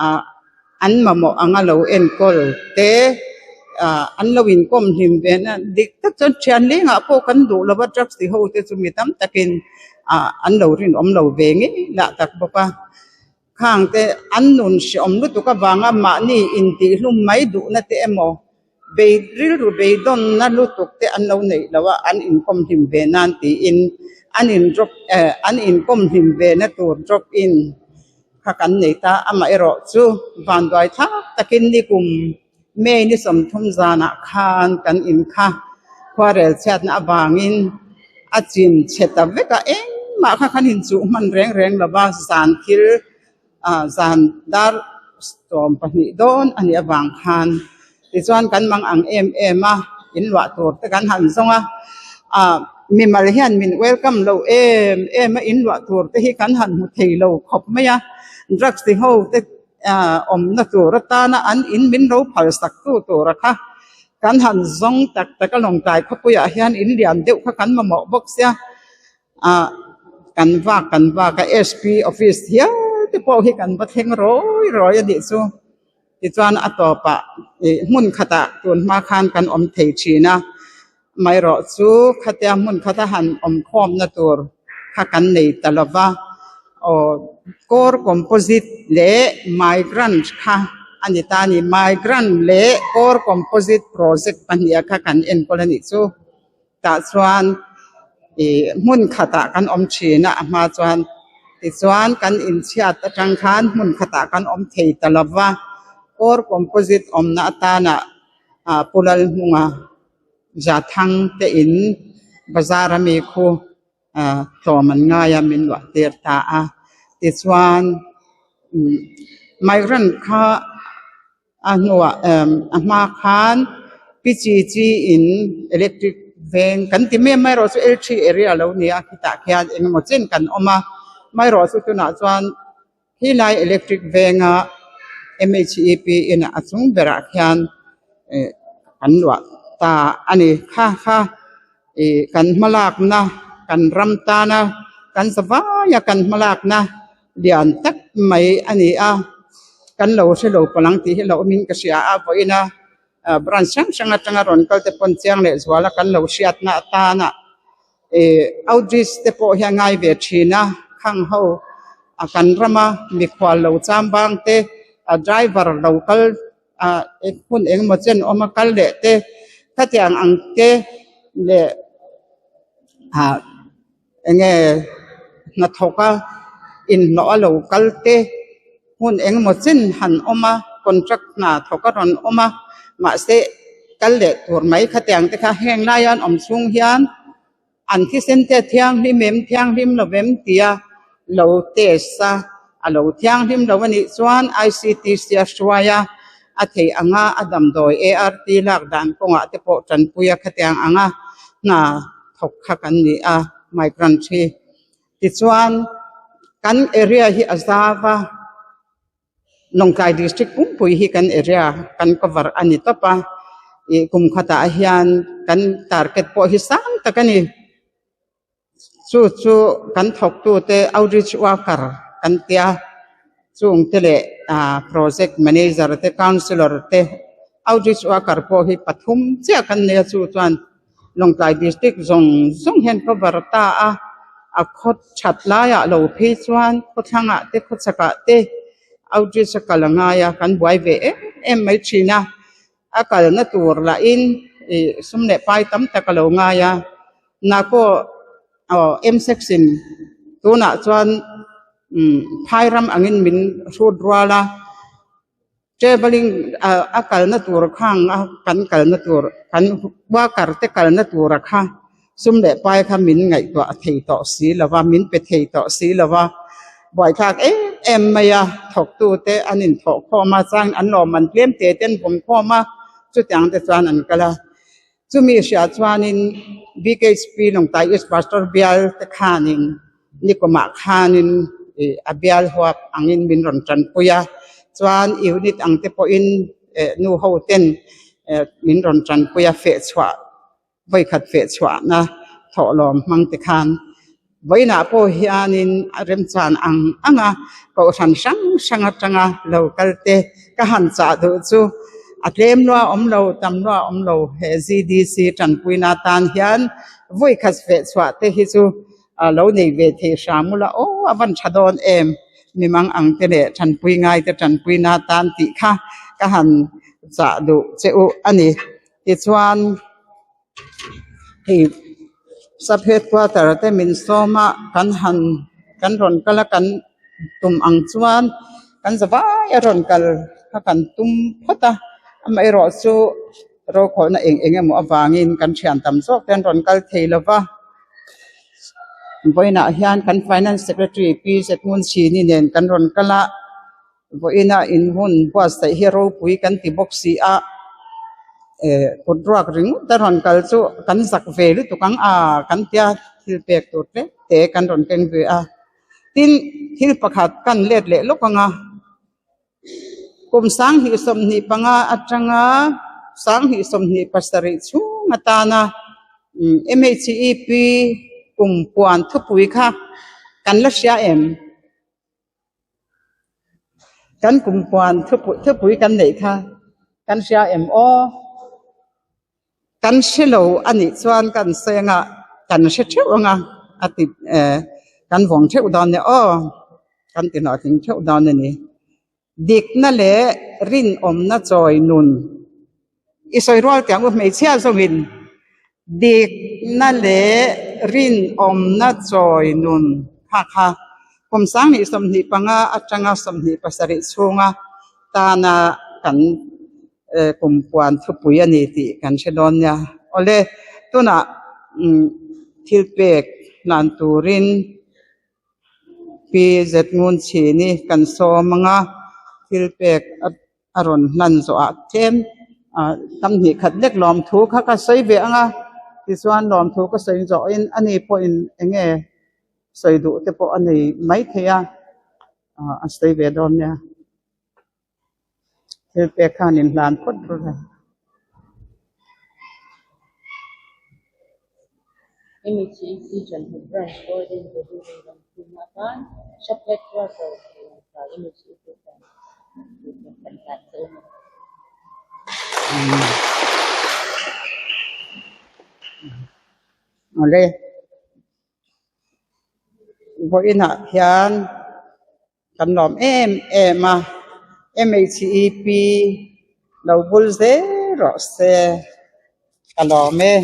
ah an mamawh anga lo enkawl te ah an lo inkawm hlim ve na dik tak chuan thian lengah pawh kan duh lova drugs ti ho te chu mi tam takin ah an lo rinawm lo ve ngei lah tak bawk a. Khangte an nun hreawm lutuk avanga mahni intihhlum mai duhna te emaw, bei rilru beidawnna lutuk te an lo neih loh a, an inkawm hlim ve nan tiin an in drop eh an inkawm hlim ve na tur drop in kha kan nei ta. Amaherawh chu vanduai thlak takin nikum May ni 30 zanah khan kan in kha khuarel chhiatna avangin a chim chhe ta vek a, engmah kha kan inchuh hman reng reng lo va, zan thil ah zan dar 12 dawn a nih avang khan tichuan kan mang ang em em a, in luah tur te kan han zawng a, ah mimal hian min welcome lo em em a, in luah tur te hi kan han hmu thei lo khawp mai a, drugs ti ho te awmna tur atana an in min ro phal sak tu tura kha kan han zawng tak tak a Lawngtlai khawpuiah hian in lian deuh kha kan mamawh bawk sia ah kan vak kan vak a SP office hial te pawh hi kan va thleng rawi rawi a nih chu tichuan a tawpah ih hmun khatah tun hma khan kan awm thei thin a amaherawh chu khatia hmun khata han awm khawmna tur kha kan nei ta lo va aw core composite leh migrant kha a ni ta a ni migrant leh core composite project pahnih kha kan enkawl a nih chu tah chuan ih hmun khatah kan awm thin a a hma chuan tichuan kan inchhiat atang khan hmun khatah kan awm thei ta lo va core composite awmna atana ah pu Lalhmunga Zathang te in bazar ami khu ah tlawm an ngai a min luah tir ta a tichuan umm migrant kha a hnuah emm a hma khan pi chi chi in electric veng kan ti mai a amaherawhchu L three area a lo ni a khitah khian engemaw chen kan awm a amaherawhchu tunah chuan Helai electric venga M_H_E_P in a chung berah khian ih an luah ta a ni. Kha kha ih kan hmalakna kan ram tana kan zavaia kan hmalakna lian tak mai a ni a, kan lo hre lo palang tih hi lo awmin ka hria a, vawiina branch hrang hrang atanga rawn kal te pawn chiang leh zuala kan lo hriatna atana Ih outreach te pawh hian ngai ve thin a, khang ho a kan rama mikhual lo cham bang te a driver lo kal ah hun engemaw chen awm a kal leh te khatiang ang te leh ah enge hnathawk a inhlawh a lo kal te hun engemaw chen han awm a contract hna thawk a rawn awm a mahse kal leh tur mai khatiang te kha heng laia an awm chhung hian. An thisen te a thianghlim em, thianghlim lo em tia lo test a, a lo thianghlim lo a nih chuan ICTC a hruai a, a theih anga a damdawi ART lak dan kawngah te pawh tanpui a khatiang anga hna thawk kha kan ni a, migrant hi. Tichuan kan area hi a zau a. Lawngtlai District pumpui hi kan area kan cover a ni tawp a, ih kum khatah hian kan target pawh hi sang tak a ni. Chu chu kan thawktute outreach worker kan tia chung te leh ah project manager te councillor te outreach worker pawh hi pathum chiah kan nei a chu chuan Lawngtlai District zawng zawng hian cover ta a, a khaw that laiah lo phei chuan khawthlangah te khawchhakah te outreach a kal a ngai a, kan buai ve em em mai thin a, a kalna tur lahin ih sum leh pai tam tak a lo ngai a, nahpawh aw M section tunah chuan umm phai ram angin min hrut rual a. Travelling a kalna tur khang a kan kalna tur kan worker te kalna tura kha sum leh pai kha min ngaihtuah thei tawh si lo va min pe thei tawh si lo va buaithlak em em mai a thawktu te an inthawh khawm a chuan an lawm an tlem te te an vawm khawm a chutiang te chuan an kal a chumi hriat chuanin BKHP Lawngtlai East Pastor bial te khanin Nikumah khanin ih a bial huap angin min rawn tanpui a, chuan unit ang te pawhin eh nu ho ten eh min rawn tanpui a fehchhuah vawikhat fehchhuahna thawhlawm hmang te khan vawiinah pawh hianin a remchan ang ang a kohhran hrang hrang atanga lo kal te ka han chah duh chu a tlem lua awm lo tam lua awm lo he ZDC tanpuina atan hian vawikhat fehchhuah te hi chu A lo nei ve thei hram ula aw a van tha dawn em mimang ang te leh tanpui ngai te tanpui na tan tih kha ka han chah duh che u a ni. Tichuan hei sub headquarter te min sawm a kan han kan rawn kal a kan tum ang chuan kan za vai a rawn kal kha kan tum phawt a amaherawh chu rokhawlhna eng eng emaw avangin kan thian tam zawk te an rawn kal thei lova. Vawiinah hian kan Finance Secretary Pi Zetngunchhini nen kan rawn kal a, vawiina in hun buatsaih hi ropui kan ti bawk si a, eh kut ruak ringawt a rawn kal chu kan zak ve lutuk ang a kan tia thil pek tur tlem te kan rawn keng ve a, tin thil pakhat kan let leh lawk ang a. Kum 2025 atanga 2027 chhung atana MHEP kum puan thupui kha kan la hria em? Kan kum puan thupui kan neih kha kan hria em aw? Kan hre lo a nih chuan kan sawi anga kan hre theuh anga a ti eh kan vawng theuh dawn nia aw kan ti hlawhtling theuh dawn a ni. Dikna leh rinawmna chawi nun i sawi rual tih ang u hmeichhia zawngin dikna leh rinawmna chawi nun kha kha kum 2025 atanga 27 chhunga tana kan kum puan thupui a ni tih kan hre dawn nia. Awle, tunah thil pek hlan turin Pi Zetngunchhini kan sawm ang a, thil pek a rawn hlan zawhah tlem tam hnih khat lek lawmthu kha ka sawi ve ang a, tichuan lawmthu ka sawi zawhin ani pawhin eng nge sawi duh te pawh a nei maithei a, a sawi ve dawn nia. Thil pek khan in hlan phawt rawh le. MHEC Chanhut Branch Golden Jubilee ram thumna atan Sub Headquarter Lawngtlai MHEC chuan kan hlan che u a ni. Awle. Vawiinah hian Kan lawm em em a, MHEP lo bul zel rawh se, ka lawm e.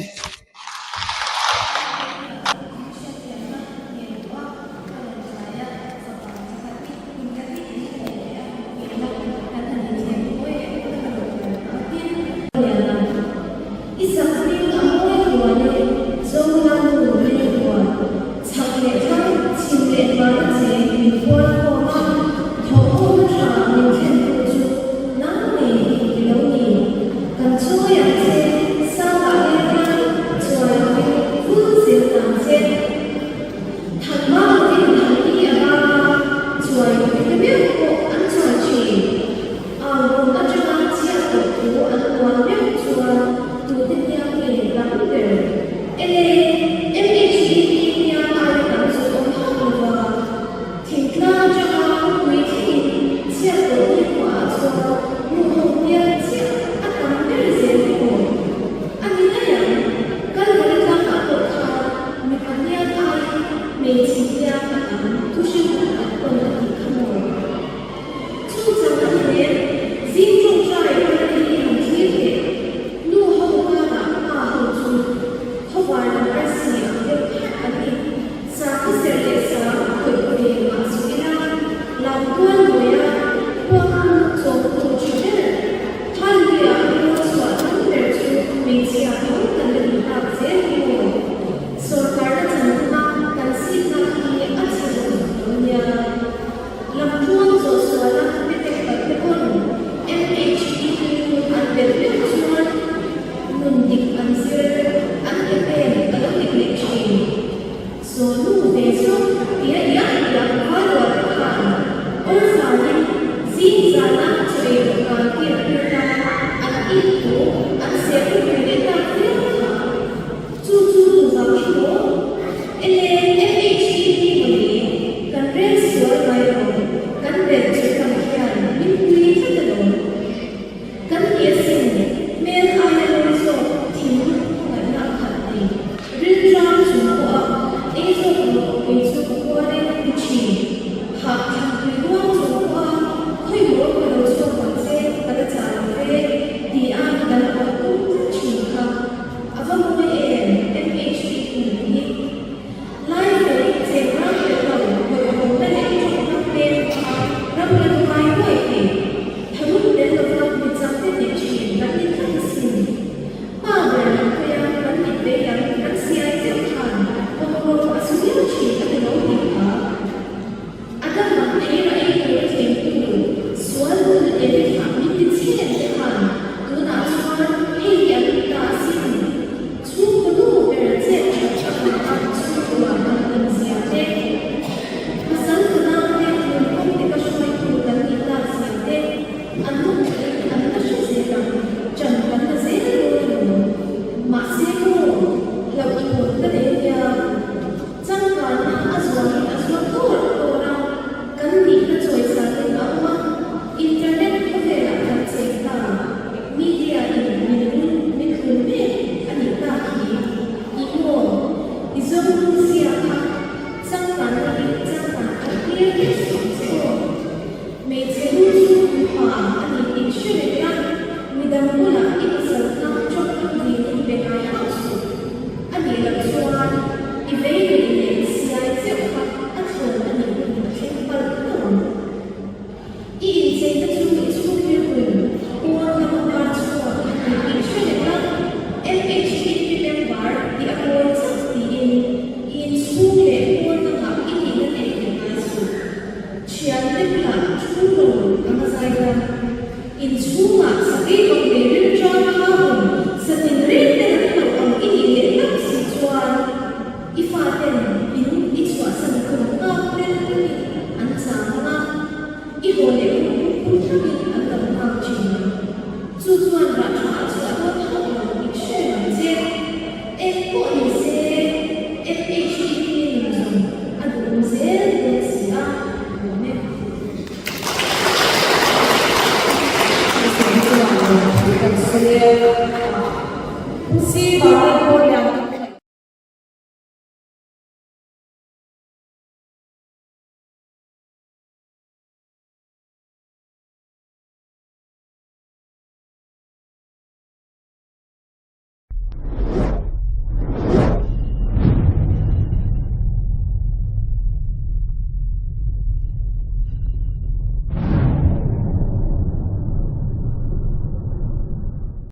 MHEP nun zawng a duhawm zel dawn si a, lawm e. Kan sawi e. Pu Si Vanlalruata.